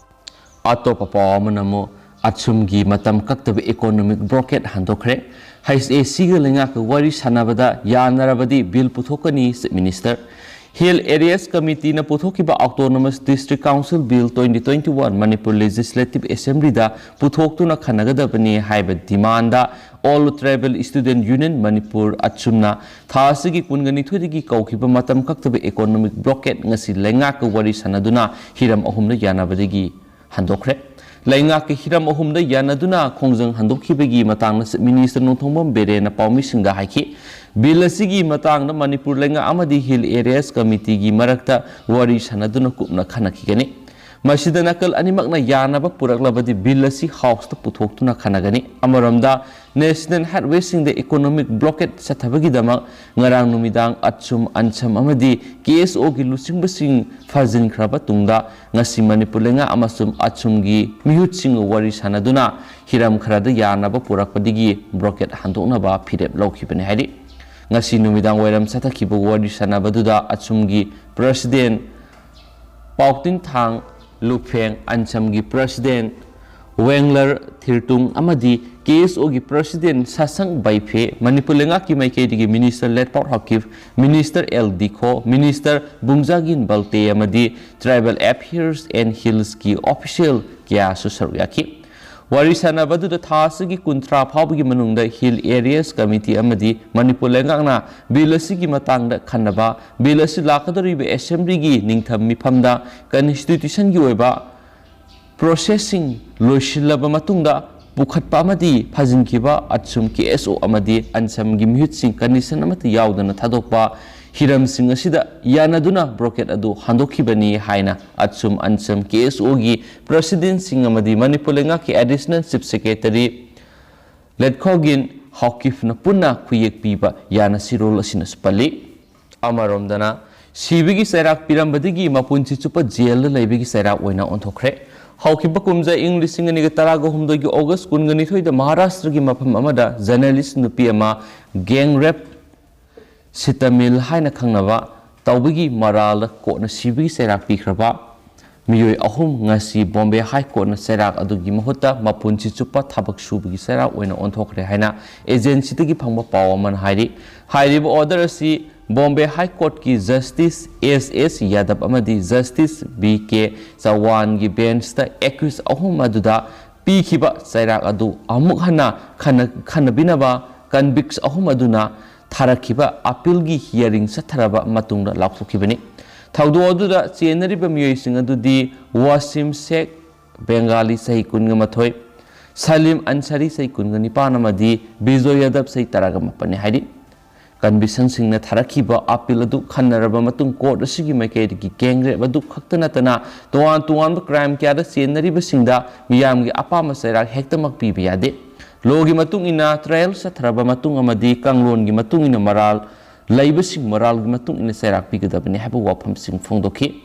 ꯑꯇꯣꯞꯄ ꯄꯥꯎ ꯑꯃꯅ ꯑꯃꯨꯛ ꯑꯆꯨꯝꯒꯤ ꯃꯇꯝ ꯀꯛꯇꯕ ꯏꯀꯣꯅꯣꯃꯤꯛ ꯕ꯭ꯂꯣꯀꯦꯠ ꯍꯟꯗꯣꯛꯈ꯭ꯔꯦ꯫ ꯍꯩꯆ ꯑꯦ ꯁꯤꯒ ꯂꯩꯉꯥꯛꯀ ꯋꯥꯔꯤ ꯁꯥꯟꯅꯕꯗ ꯌꯥꯅꯔꯕꯗꯤ ꯕꯤꯜ ꯄꯨꯊꯣꯛꯀꯅꯤ, ꯆꯤꯐ ꯃꯤꯅꯤꯁꯇꯔ꯫ ꯍꯤꯜ ꯑꯦꯔꯤꯌꯥꯁ ꯀꯃꯤꯇꯤꯅ ꯄꯨꯊꯣꯛꯈꯤꯕ autonomous district council bill twenty twenty-one Manipur legislative ꯑꯦꯁꯦꯝꯕ꯭ꯂꯤꯗ ꯄꯨꯊꯣꯛꯇꯨꯅ ꯈꯟꯅꯒꯗꯕꯅꯤ ꯍꯥꯏꯕ demand all tribal student union Manipur, ꯑꯆꯨꯝꯅ ꯊꯥ ꯑꯁꯤꯒꯤ ꯀꯨꯟꯒ ꯅꯤꯊꯣꯏꯗꯒꯤ ꯀꯧꯈꯤꯕ ꯃꯇꯝ ꯀꯛꯇꯕ ꯏꯀꯣꯅꯣꯃꯤꯛ ꯕ꯭ꯂꯣꯀꯦꯠ ꯉꯁꯤ ꯂꯩꯉꯥꯛꯀ ꯋꯥꯔꯤ ꯁꯥꯟꯅꯗꯨꯅ ꯍꯤꯔꯝ ꯑꯍꯨꯝꯗ ꯌꯥꯅꯕꯗꯒꯤ ꯍꯟꯗꯣꯛꯈ꯭ꯔꯦ꯫ ꯂꯩꯉꯥꯛꯀꯤ ꯍꯤꯔꯝ ꯑꯍꯨꯝꯗ ꯌꯥꯅꯗꯨꯅ ꯈꯣꯡꯖꯪ ꯍꯟꯗꯣꯛꯈꯤꯕꯒꯤ ꯃꯇꯥꯡꯗ ꯆꯤꯐ ꯃꯤꯅꯤꯁꯇꯔ ꯅꯣꯡꯊꯣꯝꯕꯝ ꯕꯤꯔꯦꯟꯅ ꯄꯥꯎꯃꯤꯁꯤꯡꯗ ꯍꯥꯏꯈꯤ꯫ ꯕꯤꯜ ꯑꯁꯤꯒꯤ ꯃꯇꯥꯡꯗ ꯃꯅꯤꯄꯨꯔ ꯂꯩꯉꯥꯛ ꯑꯃꯗꯤ ꯍꯤꯜ ꯑꯦꯔꯤꯌꯥꯁ ꯀꯃꯤꯇꯤꯒꯤ ꯃꯔꯛꯇ ꯋꯥꯔꯤ ꯁꯥꯟꯅꯗꯨꯅ ꯀꯨꯞꯅ ꯈꯟꯅꯈꯤꯒꯅꯤ꯫ ꯃꯁꯤꯗ ꯅꯥꯀꯜ ꯑꯅꯤꯃꯛꯅ ꯌꯥꯅꯕ ꯄꯨꯔꯛꯂꯕꯗꯤ ꯕꯤꯜ ꯑꯁꯤ ꯍꯥꯎꯁꯇ ꯄꯨꯊꯣꯛꯇꯨꯅ ꯈꯟꯅꯒꯅꯤ꯫ ꯑꯃꯔꯣꯝꯗ, ꯅꯦꯁꯅꯦꯜ ꯍꯥꯏꯠꯋꯦꯁꯤꯡꯗ ꯏꯀꯣꯅꯣꯃꯤꯛ ꯕ꯭ꯂꯣꯀꯦꯠ ꯆꯠꯊꯕꯒꯤꯗꯃꯛ ꯉꯔꯥꯡ ꯅꯨꯃꯤꯗꯥꯡ ꯑꯆꯨꯝ, ꯑꯟꯁꯝ ꯑꯃꯗꯤ ꯀꯦ ꯑꯦꯁ ꯑꯣꯒꯤ ꯂꯨꯆꯤꯡꯕꯁꯤꯡ ꯐꯥꯖꯤꯟꯈ꯭ꯔꯕ ꯇꯨꯡꯗ ꯉꯁꯤ ꯃꯅꯤꯄꯨꯔ ꯂꯩꯉꯥꯛ ꯑꯃꯁꯨꯡ ꯑꯆꯨꯝꯒꯤ ꯃꯤꯍꯨꯠꯁꯤꯡꯒ ꯋꯥꯔꯤ ꯁꯥꯟꯅꯗꯨꯅ ꯍꯤꯔꯝ ꯈꯔꯗ ꯌꯥꯅꯕ ꯄꯨꯔꯛꯄꯗꯒꯤ ꯕ꯭ꯂꯣꯀꯦꯠ ꯍꯟꯗꯣꯛꯅꯕ ꯐꯤꯔꯦꯞ ꯂꯧꯈꯤꯕꯅꯤ ꯍꯥꯏꯔꯤ꯫ ꯉꯁꯤ ꯅꯨꯃꯤꯗꯥꯡ ꯋꯥꯏꯔꯝ ꯆꯠꯊꯈꯤꯕ ꯋꯥꯔꯤ ꯁꯥꯟꯅꯕꯗꯨꯗ ꯑꯆꯨꯝꯒꯤ ꯄ꯭ꯔꯁꯤꯗꯦꯟ ꯄꯥꯎꯇꯤꯟꯊꯥꯡ ꯂꯨꯐꯦꯡ, ꯑꯟꯁꯝꯒꯤ ꯄ꯭ꯔꯁꯤꯗꯦꯟ ꯋꯦꯡꯂꯔ ꯊꯤꯔꯇꯨꯡ ꯑꯃꯗꯤ ꯀꯦ ꯑꯦꯁ ꯑꯣꯒꯤ ꯄ꯭ꯔꯁꯤꯗꯦꯟ ꯁꯥꯁꯪ ꯕꯩꯐꯦ, ꯃꯅꯤꯄꯨꯔ ꯂꯩꯉꯥꯛꯀꯤ ꯃꯥꯏꯀꯩꯗꯒꯤ ꯃꯤꯅꯤꯁꯇꯔ ꯂꯦꯠꯄꯥꯎ ꯍꯀꯤꯞ, ꯃꯤꯅꯤꯁꯇꯔ ꯑꯦꯜ ꯗꯤꯈꯣ, ꯃꯤꯅꯤꯁꯇꯔ ꯕꯨꯡꯖꯥꯒꯤꯟ ꯕꯜꯇꯦ ꯑꯃꯗꯤ ꯇ꯭ꯔꯥꯏꯕꯦꯜ ꯑꯦꯐꯤꯌꯔꯁ ꯑꯦꯟ ꯍꯤꯜꯁꯀꯤ ꯑꯣꯐꯤꯁꯤꯌꯦꯜ ꯀꯌꯥꯁꯨ ꯁꯔꯨꯛ ꯌꯥꯈꯤ꯫ ꯋꯥꯔꯤ ꯁꯥꯟꯅꯕꯗꯨꯗ ꯊꯥ ꯑꯁꯤꯒꯤ ꯀꯨꯟꯊ꯭ꯔꯥ ꯐꯥꯎꯕꯒꯤ ꯃꯅꯨꯡꯗ ꯍꯤꯜ ꯑꯦꯔꯤꯌꯥꯁ ꯀꯃꯤꯇꯤ ꯑꯃꯗꯤ ꯃꯅꯤꯄꯨꯔ ꯂꯩꯉꯥꯛꯅ ꯕꯤꯜ ꯑꯁꯤꯒꯤ ꯃꯇꯥꯡꯗ ꯈꯟꯅꯕ, ꯕꯤꯜ ꯑꯁꯤ ꯂꯥꯛꯀꯗꯧꯔꯤꯕ ꯑꯦꯁꯦꯝꯕ꯭ꯂꯤꯒꯤ ꯅꯤꯡꯊꯝ ꯃꯤꯐꯝꯗ ꯀꯟꯁꯇꯤꯇ꯭ꯌꯨꯁꯟꯒꯤ ꯑꯣꯏꯕ ꯄ꯭ꯔꯣꯁꯦꯁꯁꯤꯡ ꯂꯣꯏꯁꯤꯜꯂꯕ ꯃꯇꯨꯡꯗ ꯄꯨꯈꯠꯄ ꯑꯃꯗꯤ ꯐꯥꯖꯤꯟꯈꯤꯕ ꯑꯠꯁꯨꯝ ꯀꯦ ꯑꯦꯁ ꯑꯣ ꯑꯃꯗꯤ ꯑꯟꯁꯝꯒꯤ ꯃꯤꯍꯨꯠꯁꯤꯡ condition ꯑꯃꯠꯇ ꯌꯥꯎꯗꯅ ꯊꯥꯗꯣꯛꯄ ꯍꯤꯔꯝꯁꯤꯡ ꯑꯁꯤꯗ ꯌꯥꯅꯗꯨꯅ blockade ꯑꯗꯨ ꯍꯥꯡꯗꯣꯛꯈꯤꯕꯅꯤ ꯍꯥꯏꯅ ꯑꯠꯁꯨꯝ ꯑꯟꯁꯝ ꯀꯦ ꯑꯦꯁ ꯑꯣꯒꯤ presidentꯁꯤꯡ ꯑꯃꯗꯤ ꯃꯅꯤꯄꯨꯔ ꯂꯩꯉꯥꯛꯀꯤ additional chief secretary ꯂꯦꯠꯈꯣꯒꯤꯟ ꯍꯥꯎꯀꯤꯐꯅ ꯄꯨꯟꯅ ꯈꯨꯌꯦꯛ ꯄꯤꯕ ꯌꯥꯅꯁꯤꯔꯣꯜ ꯑꯁꯤꯅꯁꯨ ꯄꯜꯂꯤ꯫ ꯑꯃꯔꯣꯝꯗꯅ, ꯁꯤꯕꯒꯤ ꯆꯩꯔꯥꯛ ꯄꯤꯔꯝꯕꯗꯒꯤ ꯃꯄꯨꯟꯁꯤ ꯆꯨꯞꯄ ꯖꯦꯜꯗ ꯂꯩꯕꯒꯤ ꯆꯩꯔꯥꯛ ꯑꯣꯏꯅ ꯑꯣꯟꯊꯣꯛꯈ꯭ꯔꯦ꯫ ꯍꯧꯈꯤꯕ ꯀꯨꯝꯖꯥ ꯏꯪ ꯂꯤꯁꯤꯡ ꯑꯅꯤꯒ ꯇꯔꯥꯒ ꯍꯨꯝꯗꯣꯏꯒꯤ ꯑꯣꯒꯁ ꯀꯨꯟꯒ ꯅꯤꯊꯣꯏꯗ ꯃꯍꯥꯔꯥꯁꯇ꯭ꯔꯒꯤ ꯃꯐꯝ ꯑꯃꯗ journalist ꯅꯨꯄꯤ ꯑꯃ gang rape, ꯁꯤꯇꯥꯃꯤꯜ ꯍꯥꯏꯅ ꯈꯪꯅꯕ, ꯇꯧꯕꯒꯤ ꯃꯔꯥꯜꯗ ꯀꯣꯔꯠꯅ ꯁꯤꯕꯒꯤ ꯆꯩꯔꯥꯛ ꯄꯤꯈ꯭ꯔꯕ ꯃꯤꯑꯣꯏ ꯑꯍꯨꯝ ꯉꯁꯤ ꯕꯣꯝꯕꯦ ꯍꯥꯏ ꯀꯣꯔꯠꯅ ꯆꯩꯔꯥꯛ ꯑꯗꯨꯒꯤ ꯃꯍꯨꯠꯇ ꯃꯄꯨꯟꯁꯤ ꯆꯨꯞꯄ ꯊꯕꯛ ꯁꯨꯕꯒꯤ ꯆꯩꯔꯥꯛ ꯑꯣꯏꯅ ꯑꯣꯟꯊꯣꯛꯈ꯭ꯔꯦ ꯍꯥꯏꯅ agencyꯗꯒꯤ ꯐꯪꯕ ꯄꯥꯎ ꯑꯃꯅ ꯍꯥꯏꯔꯤ꯫ ꯍꯥꯏꯔꯤꯕ order ꯑꯁꯤ ꯕꯣꯝꯕꯦ ꯍꯥꯏ ꯀꯣꯔꯠꯀꯤ Justice S S ꯌꯥꯗꯕ ꯑꯃꯗꯤ Justice B K ꯆꯧꯍꯥꯟꯒꯤ benchꯇ accused ꯑꯍꯨꯝ ꯑꯗꯨꯗ ꯄꯤꯈꯤꯕ ꯆꯩꯔꯥꯛ ꯑꯗꯨ ꯑꯃꯨꯛ ꯍꯟꯅ ꯈꯟꯅ-, ꯈꯟꯅꯕꯤꯅꯕ convicts ꯑꯍꯨꯝ ꯑꯗꯨꯅ ꯊꯥꯔꯛꯈꯤꯕ appealꯒꯤ hearing ꯆꯠꯊꯔꯕ ꯃꯇꯨꯡꯗ ꯂꯥꯎꯊꯣꯛꯈꯤꯕꯅꯤ꯫ ꯊꯧꯗꯣꯛ ꯑꯗꯨꯗ ꯆꯦꯟꯅꯔꯤꯕ ꯃꯤꯑꯣꯏꯁꯤꯡ ꯑꯗꯨꯗꯤ ꯋꯥꯁꯤꯝ ꯁꯦꯈ, ꯕꯦꯡꯒꯥꯂꯤ, ꯆꯍꯤ ꯀꯨꯟꯒ ꯃꯥꯊꯣꯏ, ꯁꯂꯤꯝ ꯑꯟꯁꯥꯔꯤ, ꯆꯍꯤ ꯀꯨꯟꯒ ꯅꯤꯄꯥꯟ ꯑꯃꯗꯤ ꯕꯤꯖꯣꯏ ꯌꯥꯗꯕ, ꯆꯍꯤ ꯇꯔꯥꯒ ꯃꯥꯄꯟꯅꯤ ꯍꯥꯏꯔꯤ꯫ Convictsꯁꯤꯡꯅ ꯊꯥꯔꯛꯈꯤꯕ appeal ꯑꯗꯨ ꯈꯟꯅꯔꯕ ꯃꯇꯨꯡ court ꯑꯁꯤꯒꯤ ꯃꯥꯏꯀꯩꯗꯒꯤ gang rape ꯑꯗꯨ ꯈꯛꯇ ꯅꯠꯇꯅ ꯇꯣꯉꯥꯟ ꯇꯣꯉꯥꯟꯕ crime ꯀꯌꯥꯗ ꯆꯦꯟꯅꯔꯤꯕꯁꯤꯡꯗ ꯃꯤꯌꯥꯝꯒꯤ ꯑꯄꯥꯝꯕ ꯆꯩꯔꯥꯛ ꯍꯦꯛꯇꯃꯛ ꯄꯤꯕ ꯌꯥꯗꯦ꯫ Lawꯒꯤ ꯃꯇꯨꯡ ꯏꯟꯅ trial ꯆꯠꯊꯔꯕ ꯃꯇꯨꯡ ꯑꯃꯗꯤ ꯀꯥꯡꯂꯣꯟꯒꯤ ꯃꯇꯨꯡ ꯏꯟꯅ ꯃꯔꯥꯜ ꯂꯩꯕꯁꯤꯡ ꯃꯔꯥꯜꯒꯤ ꯃꯇꯨꯡ ꯏꯟꯅ ꯆꯩꯔꯥꯛ ꯄꯤꯒꯗꯕꯅꯤ ꯍꯥꯏꯕ ꯋꯥꯐꯝꯁꯤꯡ ꯐꯣꯡꯗꯣꯛꯈꯤ꯫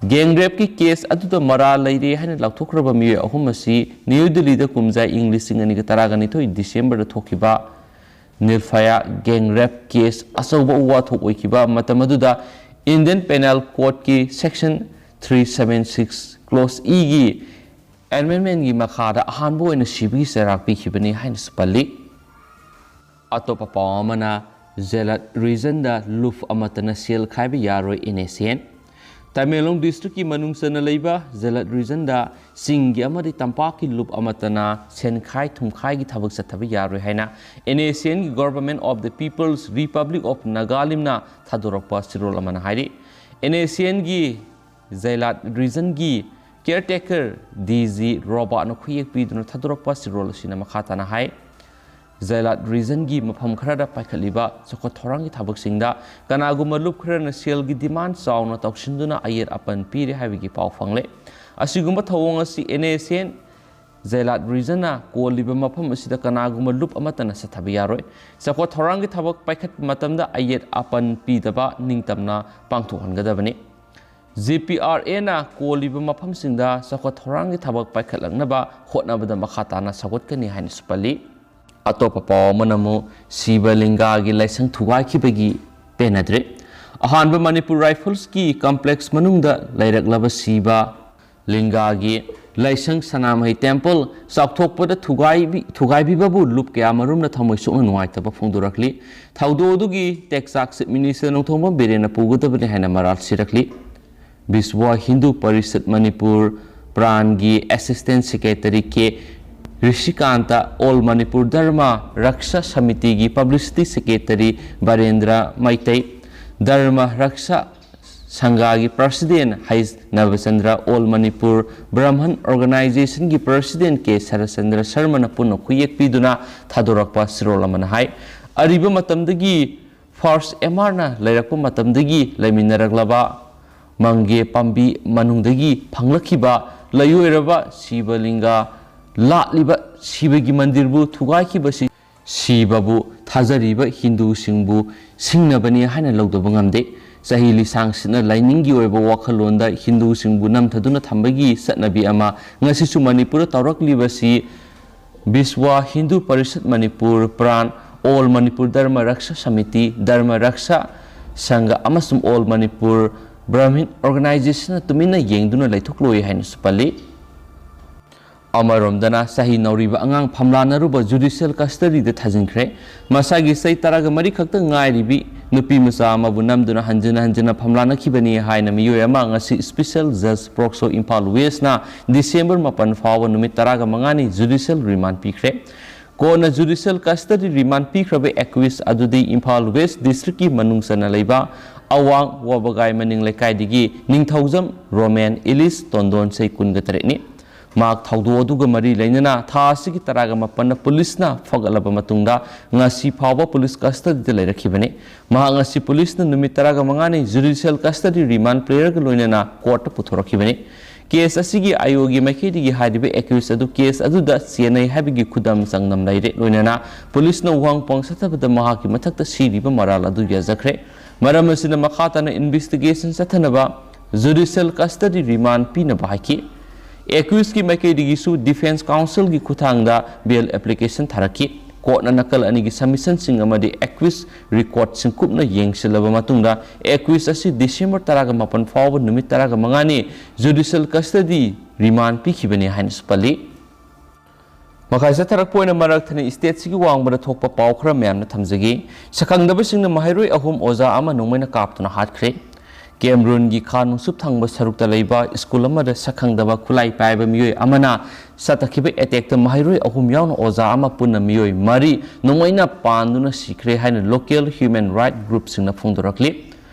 Gang rapeꯀꯤ case ꯑꯗꯨꯗ ꯃꯔꯥꯜ ꯂꯩꯔꯦ ꯍꯥꯏꯅ ꯂꯥꯎꯊꯣꯛꯈ꯭ꯔꯕ ꯃꯤꯑꯣꯏ ꯑꯍꯨꯝ ꯑꯁꯤ ꯅ꯭ꯌꯨ ꯗꯤꯜꯂꯤꯗ ꯀꯨꯝꯖꯥ ꯏꯪ ꯂꯤꯁꯤꯡ ꯑꯅꯤꯒ ꯇꯔꯥꯒ ꯅꯤꯊꯣꯏ Decemberꯗ ꯊꯣꯛꯈꯤꯕ ꯅꯤꯔꯚꯌꯥ gang rape case ꯑꯆꯧꯕ ꯋꯥꯊꯣꯛ ꯑꯣꯏꯈꯤꯕ ꯃꯇꯝ ꯑꯗꯨꯗ Indian Penal Codeꯀꯤ section three seven six clause Eꯒꯤ amendmentꯀꯤ ꯃꯈꯥꯗ ꯑꯍꯥꯟꯕ ꯑꯣꯏꯅ ꯁꯤꯕꯒꯤ ꯆꯩꯔꯥꯛ ꯄꯤꯈꯤꯕꯅꯤ ꯍꯥꯏꯅꯁꯨ ꯄꯜꯂꯤ꯫ ꯑꯇꯣꯞꯄ ꯄꯥꯎ ꯑꯃꯅ, ꯖꯦꯂꯥꯠ regionꯗ ꯂꯨꯞ ꯑꯃꯠꯇꯅ ꯁꯦꯜ ꯈꯥꯏꯕ ꯌꯥꯔꯣꯏ, NSCN꯫ ꯇꯃꯦꯡꯂꯣꯡ districtꯀꯤ ꯃꯅꯨꯡ ꯆꯟꯅ ꯂꯩꯕ ꯖꯦꯂꯥꯠ regionꯗ ꯆꯤꯡꯒꯤ ꯑꯃꯗꯤ ꯇꯝꯄꯥꯛꯀꯤ ꯂꯨꯞ ꯑꯃꯠꯇꯅ ꯁꯦꯟꯈꯥꯏ ꯊꯨꯝꯈꯥꯏꯒꯤ ꯊꯕꯛ ꯆꯠꯊꯕ ꯌꯥꯔꯣꯏ ꯍꯥꯏꯅ NSCNꯒꯤ Government of the People's Republic of Nagalimꯅ ꯊꯥꯗꯣꯔꯛꯄ ꯆꯦꯔꯣꯜ ꯑꯃꯅ ꯍꯥꯏꯔꯤ꯫ NSCNꯒꯤ ꯖꯦꯂꯥꯠ regionꯒꯤ Caretaker D G Robertꯅ ꯈꯨꯌꯦꯛ ꯄꯤꯗꯨꯅ ꯊꯥꯗꯣꯔꯛꯄ ꯆꯦꯔꯣꯜ ꯑꯁꯤꯅ ꯃꯈꯥ ꯇꯥꯅ ꯍꯥꯏ, ꯖꯥꯏꯂꯥꯠ ꯔꯤꯖꯟꯒꯤ ꯃꯐꯝ ꯈꯔꯗ ꯄꯥꯏꯈꯠꯂꯤꯕ ꯆꯥꯎꯈꯠ ꯊꯧꯔꯥꯡꯒꯤ ꯊꯕꯛꯁꯤꯡꯗ ꯀꯅꯥꯒꯨꯝꯕ ꯂꯨꯞ ꯈꯔꯅ ꯁꯦꯜꯒꯤ ꯗꯤꯃꯥꯟ ꯆꯥꯎꯅ ꯇꯧꯁꯤꯟꯗꯨꯅ ꯑꯌꯦꯠ ꯑꯄꯟ ꯄꯤꯔꯦ ꯍꯥꯏꯕꯒꯤ ꯄꯥꯎ ꯐꯪꯂꯦ꯫ ꯑꯁꯤꯒꯨꯝꯕ ꯊꯧꯑꯣꯡ ꯑꯁꯤ N S N ꯖꯥꯏꯂꯥꯠ ꯔꯤꯖꯟꯅ ꯀꯣꯜꯂꯤꯕ ꯃꯐꯝ ꯑꯁꯤꯗ ꯀꯅꯥꯒꯨꯝꯕ ꯂꯨꯞ ꯑꯃꯠꯇꯅ ꯆꯠꯊꯕ ꯌꯥꯔꯣꯏ꯫ ꯆꯥꯎꯈꯠ ꯊꯧꯔꯥꯡꯒꯤ ꯊꯕꯛ ꯄꯥꯏꯈꯠꯄ ꯃꯇꯝꯗ ꯑꯌꯦꯠ ꯑꯄꯟ ꯄꯤꯗꯕ ꯅꯤꯡꯇꯝꯅ ꯄꯥꯡꯊꯣꯛꯍꯟꯒꯗꯕꯅꯤ꯫ J P R Aꯅ ꯀꯣꯜꯂꯤꯕ ꯃꯐꯝꯁꯤꯡꯗ ꯆꯥꯎꯈꯠ ꯊꯧꯔꯥꯡꯒꯤ ꯊꯕꯛ ꯄꯥꯏꯈꯠꯂꯛꯅꯕ ꯍꯣꯠꯅꯕꯗ ꯃꯈꯥ ꯇꯥꯅ ꯁꯧꯒꯠꯀꯅꯤ ꯍꯥꯏꯅꯁꯨ ꯄꯜꯂꯤ꯫ ꯑꯇꯣꯞꯄ ꯄꯥꯎ ꯑꯃꯅ ꯑꯃꯨꯛ ꯁꯤꯕ ꯂꯤꯡꯒꯥꯒꯤ ꯂꯥꯏꯁꯪ ꯊꯨꯒꯥꯏꯈꯤꯕꯒꯤ ꯄꯦꯟꯅꯗ꯭ꯔꯦ꯫ ꯑꯍꯥꯟꯕ ꯃꯅꯤꯄꯨꯔ ꯔꯥꯏꯐꯜꯁꯀꯤ ꯀꯝꯄ꯭ꯂꯦꯛꯁ ꯃꯅꯨꯡꯗ ꯂꯩꯔꯛꯂꯕ ꯁꯤꯕ ꯂꯤꯡꯒꯥꯒꯤ ꯂꯥꯏꯁꯪ ꯁꯅꯥꯃꯍꯤ ꯇꯦꯝꯄꯜ ꯆꯥꯎꯊꯣꯛꯄꯗ ꯊꯨꯒꯥꯏꯕꯤ-, ꯊꯨꯒꯥꯏꯕꯤꯕꯕꯨ ꯂꯨꯞ ꯀꯌꯥ ꯃꯔꯨꯝꯅ ꯊꯃꯣꯏ ꯁꯣꯛꯅ ꯅꯨꯡꯉꯥꯏꯇꯕ ꯐꯣꯡꯗꯣꯔꯛꯂꯤ꯫ ꯊꯧꯗꯣꯛ ꯑꯗꯨꯒꯤ ꯇꯦꯛꯆꯥꯛ ꯆꯤꯞ ꯃꯤꯅꯤꯁꯇꯔ ꯅꯣꯡꯊꯣꯝꯕꯝ ꯕꯤꯔꯦꯟꯅ ꯄꯨꯒꯗꯕꯅꯤ ꯍꯥꯏꯅ ꯃꯔꯥꯜ ꯁꯤꯔꯛꯂꯤ꯫ ꯕꯤꯁ꯭ꯋ ꯍꯤꯟꯗꯨ ꯄꯔꯤꯁꯠ ꯃꯅꯤꯄꯨꯔ ꯄ꯭ꯔꯥꯟꯒꯤ ꯑꯦꯁꯤꯁꯇꯦꯟ ꯁꯦꯀ꯭ꯔꯦꯇꯔꯤ ꯀꯦ ꯔꯤꯁꯤꯀꯥꯟꯇ, ꯑꯣꯜ ꯃꯅꯤꯄꯨꯔ ꯙꯔꯃ ꯔꯛꯁꯥ ꯁꯃꯤꯇꯤꯒꯤ ꯄꯕ꯭ꯂꯤꯁꯤꯇꯤ ꯁꯦꯀ꯭ꯔꯦꯇꯔꯤ ꯕꯔꯦꯟꯗ꯭ꯔ ꯃꯩꯇꯩ, ꯙꯔꯃ ꯔꯛꯁꯥ ꯁꯪꯘꯒꯤ ꯄ꯭ꯔꯁꯤꯗꯦꯟ ꯍꯩꯁ ꯅꯕꯆꯟꯗ꯭ꯔ, ꯑꯣꯜ ꯃꯅꯤꯄꯨꯔ ꯕ꯭ꯔꯍꯃꯟ ꯑꯣꯔꯒꯅꯥꯏꯖꯦꯁꯟꯒꯤ ꯄ꯭ꯔꯁꯤꯗꯦꯟ ꯀꯦ ꯁꯔꯠꯆꯟꯗ꯭ꯔ ꯁꯔꯃꯅ ꯄꯨꯟꯅ ꯈꯨꯌꯦꯛ ꯄꯤꯗꯨꯅ ꯊꯥꯗꯣꯔꯛꯄ ꯆꯦꯔꯣꯜ ꯑꯃꯅ ꯍꯥꯏ, ꯑꯔꯤꯕ ꯃꯇꯝꯗꯒꯤ ꯐꯥꯔꯁ ꯑꯦꯝ ꯑꯥꯔꯅ ꯂꯩꯔꯛꯄ ꯃꯇꯝꯗꯒꯤ ꯂꯩꯃꯤꯟꯅꯔꯛꯂꯕ ꯃꯪꯒꯦ ꯄꯥꯝꯕꯤ ꯃꯅꯨꯡꯗꯒꯤ ꯐꯪꯂꯛꯈꯤꯕ ꯂꯩꯑꯣꯏꯔꯕ ꯁꯤꯕ ꯂꯤꯡꯒ ꯂꯥꯠꯂꯤꯕ ꯁꯤꯕꯒꯤ ꯃꯟꯗꯤꯔꯕꯨ ꯊꯨꯒꯥꯏꯈꯤꯕꯁꯤ ꯁꯤꯕꯕꯨ ꯊꯥꯖꯔꯤꯕ ꯍꯤꯟꯗꯨꯁꯤꯡꯕꯨ ꯁꯤꯡꯅꯕꯅꯤ ꯍꯥꯏꯅ ꯂꯧꯗꯕ ꯉꯝꯗꯦ꯫ ꯆꯍꯤ ꯂꯤꯁꯥꯡꯁꯤꯠꯅ ꯂꯥꯏꯅꯤꯡꯒꯤ ꯑꯣꯏꯕ ꯋꯥꯈꯜꯂꯣꯟꯗ ꯍꯤꯟꯗꯨꯁꯤꯡꯕꯨ ꯅꯝꯊꯗꯨꯅ ꯊꯝꯕꯒꯤ ꯆꯠꯅꯕꯤ ꯑꯃ ꯉꯁꯤꯁꯨ ꯃꯅꯤꯄꯨꯔꯗ ꯇꯧꯔꯛꯂꯤꯕꯁꯤ ꯕꯤꯁ꯭ꯋ ꯍꯤꯟꯗꯨ ꯄꯔꯤꯁꯠ ꯃꯅꯤꯄꯨꯔ ꯄ꯭ꯔꯥꯟ, ꯑꯣꯜ ꯃꯅꯤꯄꯨꯔ ꯙꯔꯃ ꯔꯛꯁꯥ ꯁꯃꯤꯇꯤ, ꯙꯔꯃ ꯔꯛꯁꯥ ꯁꯪꯘ ꯑꯃꯁꯨꯡ ꯑꯣꯜ ꯃꯅꯤꯄꯨꯔ ꯕ꯭ꯔꯥꯍꯃꯤꯟ ꯑꯣꯔꯒꯅꯥꯏꯖꯦꯁꯟꯅ ꯇꯨꯃꯤꯟꯅ ꯌꯦꯡꯗꯨꯅ ꯂꯩꯊꯣꯛꯂꯣꯏ ꯍꯥꯏꯅꯁꯨ ꯄꯜꯂꯤ꯫ ꯑꯃꯔꯣꯝꯗꯅ ꯆꯍꯤ ꯅꯧꯔꯤꯕ ꯑꯉꯥꯡ ꯐꯝꯂꯥꯅꯔꯨꯕ ꯖꯨꯗꯤꯁꯤꯌꯦꯜ ꯀꯁꯇꯗꯤꯗ ꯊꯥꯖꯤꯟꯈ꯭ꯔꯦ꯫ ꯃꯁꯥꯒꯤ ꯆꯍꯤ ꯇꯔꯥꯒ ꯃꯔꯤ ꯈꯛꯇ ꯉꯥꯏꯔꯤꯕꯤ ꯅꯨꯄꯤ ꯃꯆꯥ ꯑꯃꯕꯨ ꯅꯝꯗꯨꯅ ꯍꯟꯖꯤꯟ ꯍꯟꯖꯤꯟꯅ ꯐꯝꯂꯥꯅꯈꯤꯕꯅꯤ ꯍꯥꯏꯅ ꯃꯤꯑꯣꯏ ꯑꯃ ꯉꯁꯤ ꯁ꯭ꯄꯦꯁꯤꯌꯦꯜ ꯖꯖ ꯄꯣꯛꯁꯣ ꯏꯝꯐꯥꯜ ꯋꯦꯁꯅ ꯗꯤꯁꯦꯝꯕꯔ ꯃꯥꯄꯟ ꯐꯥꯎꯕ ꯅꯨꯃꯤꯠ ꯇꯔꯥꯒ ꯃꯉꯥꯅꯤ ꯖꯨꯗꯤꯁꯤꯌꯦꯜ ꯔꯤꯃꯥꯟ ꯄꯤꯈ꯭ꯔꯦ꯫ ꯀꯣꯟꯅ ꯖꯨꯗꯤꯁꯤꯌꯦꯜ ꯀꯁꯇꯗꯤ ꯔꯤꯃꯥꯟ ꯄꯤꯈ꯭ꯔꯕ ꯑꯦꯀ꯭ꯌꯨꯁ ꯑꯗꯨꯗꯤ ꯏꯝꯐꯥꯜ ꯋꯦꯁ ꯗꯤꯁꯇ꯭ꯔꯤꯛꯀꯤ ꯃꯅꯨꯡ ꯆꯟꯅ ꯂꯩꯕ ꯑꯋꯥꯡ ꯋꯥꯕꯒꯥꯏ ꯃꯅꯤꯡ ꯂꯩꯀꯥꯏꯗꯒꯤ ꯅꯤꯡꯊꯧꯖꯝ ꯔꯣꯃꯦꯟ ꯏꯂꯤꯁ ꯇꯣꯟꯗꯣꯟ ꯆꯍꯤ ꯀꯨꯟꯒ ꯇꯔꯦꯠꯅꯤ꯫ ꯃꯍꯥꯛ ꯊꯧꯗꯣꯛ ꯑꯗꯨꯒ ꯃꯔꯤ ꯂꯩꯅꯅ ꯊꯥ ꯑꯁꯤꯒꯤ ꯇꯔꯥꯒ ꯃꯥꯄꯟꯗ ꯄꯨꯂꯤꯁꯅ ꯐꯒꯠꯂꯕ ꯃꯇꯨꯡꯗ ꯉꯁꯤ ꯐꯥꯎꯕ ꯄꯨꯂꯤꯁ ꯀꯁꯇꯗꯤꯗ ꯂꯩꯔꯛꯈꯤꯕꯅꯤ꯫ ꯃꯍꯥꯛ ꯉꯁꯤ ꯄꯨꯂꯤꯁꯅ ꯅꯨꯃꯤꯠ ꯇꯔꯥꯒ ꯃꯉꯥꯅꯤ ꯖꯨꯗꯤꯁꯤꯌꯦꯜ ꯀꯁꯇꯗꯤ ꯔꯤꯃꯥꯟ ꯄ꯭ꯔꯦꯌꯔꯒ ꯂꯣꯏꯅꯅ ꯀꯣꯔꯠꯇ ꯄꯨꯊꯣꯔꯛꯈꯤꯕꯅꯤ꯫ ꯀꯦꯁ ꯑꯁꯤꯒꯤ ꯑꯥꯏꯑꯣꯒꯤ ꯃꯥꯏꯀꯩꯗꯒꯤ ꯍꯥꯏꯔꯤꯕ ꯑꯦꯀ꯭ꯌꯨꯁ ꯑꯗꯨ ꯀꯦꯁ ꯑꯗꯨꯗ ꯆꯦꯟꯅꯩ ꯍꯥꯏꯕꯒꯤ ꯈꯨꯗꯝ ꯆꯥꯡꯗꯝ ꯂꯩꯔꯦ꯫ ꯂꯣꯏꯅꯅ ꯄꯨꯂꯤꯁꯅ ꯋꯥꯍꯪ ꯄꯥꯎ ꯆꯠꯊꯕꯗ ꯃꯍꯥꯛꯀꯤ ꯃꯊꯛꯇ ꯁꯤꯔꯤꯕ ꯃꯔꯥꯜ ꯑꯗꯨ ꯌꯥꯖꯈ꯭ꯔꯦ꯫ ꯃꯔꯝ ꯑꯁꯤꯅ ꯃꯈꯥ ꯇꯥꯅ ꯏꯟꯚꯦꯁꯇꯤꯒꯦꯁꯟ ꯆꯠꯊꯅꯕ ꯖꯨꯗꯤꯁꯤꯌꯦꯜ ꯀꯁꯇꯗꯤ ꯔꯤꯃꯥꯟ ꯄꯤꯅꯕ ꯍꯥꯏꯈꯤ꯫ ꯑꯦꯀ꯭ꯌꯨꯁꯀꯤ ꯃꯥꯏꯀꯩꯗꯒꯤꯁꯨ ꯗꯤꯐꯦꯟꯁ ꯀꯥꯎꯟꯁꯤꯜꯒꯤ ꯈꯨꯠꯊꯥꯡꯗ ꯕꯦꯜ ꯑꯦꯄ꯭ꯂꯤꯀꯦꯁꯟ ꯊꯥꯔꯛꯈꯤ꯫ ꯀꯣꯔꯠꯅ ꯅꯥꯀꯜ ꯑꯅꯤꯒꯤ ꯁꯕꯃꯤꯁꯟꯁꯤꯡ ꯑꯃꯗꯤ ꯑꯦꯀ꯭ꯌꯨꯁ ꯔꯦꯀꯣꯔꯗꯁꯤꯡ ꯀꯨꯞꯅ ꯌꯦꯡꯁꯤꯜꯂꯕ ꯃꯇꯨꯡꯗ ꯑꯦꯀ꯭ꯌꯨꯁ ꯑꯁꯤ ꯗꯤꯁꯦꯝꯕꯔ ꯇꯔꯥꯒ ꯃꯥꯄꯟ ꯐꯥꯎꯕ ꯅꯨꯃꯤꯠ ꯇꯔꯥꯒ ꯃꯉꯥꯅꯤ ꯖꯨꯗꯤꯁꯤꯌꯦꯜ ꯀꯁꯇꯗꯤ ꯔꯤꯃꯥꯟ ꯄꯤꯈꯤꯕꯅꯤ ꯍꯥꯏꯅꯁꯨ ꯄꯜꯂꯤ꯫ ꯃꯈꯥ ꯆꯠꯊꯔꯛꯄ ꯑꯣꯏꯅ ꯃꯔꯛ ꯊꯠꯅ ꯁ꯭ꯇꯦꯠꯁꯤꯒꯤ ꯋꯥꯡꯃꯗ ꯊꯣꯛꯄ ꯄꯥꯎ ꯈꯔ ꯃꯌꯥꯝꯅ ꯊꯝꯖꯒꯦ꯫ ꯁꯛꯈꯪꯗꯕꯁꯤꯡꯅ ꯃꯍꯩꯔꯣꯏ ꯑꯍꯨꯝ ꯑꯣꯖꯥ ꯑꯃ ꯅꯣꯡꯃꯩꯅ ꯀꯥꯞꯇꯨꯅ ꯍꯥꯠꯈ꯭ꯔꯦ꯫ ꯀꯦꯝꯔꯨꯟꯒꯤ ꯈꯥ ꯅꯣꯡꯆꯨꯞ ꯊꯪꯕ ꯁꯔꯨꯛꯇ ꯂꯩꯕ ꯁ꯭ꯀꯨꯜ ꯑꯃꯗ ꯁꯛꯈꯪꯗꯕ ꯈꯨꯠꯂꯥꯏ ꯄꯥꯏꯕ ꯃꯤꯑꯣꯏ ꯑꯃꯅ ꯆꯠꯊꯈꯤꯕ ꯑꯦꯇꯦꯛꯇ ꯃꯍꯩꯔꯣꯏ ꯑꯍꯨꯝ ꯌꯥꯎꯅ ꯑꯣꯖꯥ ꯑꯃ ꯄꯨꯟꯅ ꯃꯤꯑꯣꯏ ꯃꯔꯤ ꯅꯣꯡꯃꯩꯅ ꯄꯥꯟꯗꯨꯅ ꯁꯤꯈ꯭ꯔꯦ ꯍꯥꯏꯅ ꯂꯣꯀꯦꯜ ꯍ꯭ꯌꯨꯃꯦꯟ ꯔꯥꯏꯠ ꯒ꯭ꯔꯨꯞꯁꯤꯡꯅ ꯐꯣꯡꯗꯣꯔꯛꯂꯤ꯫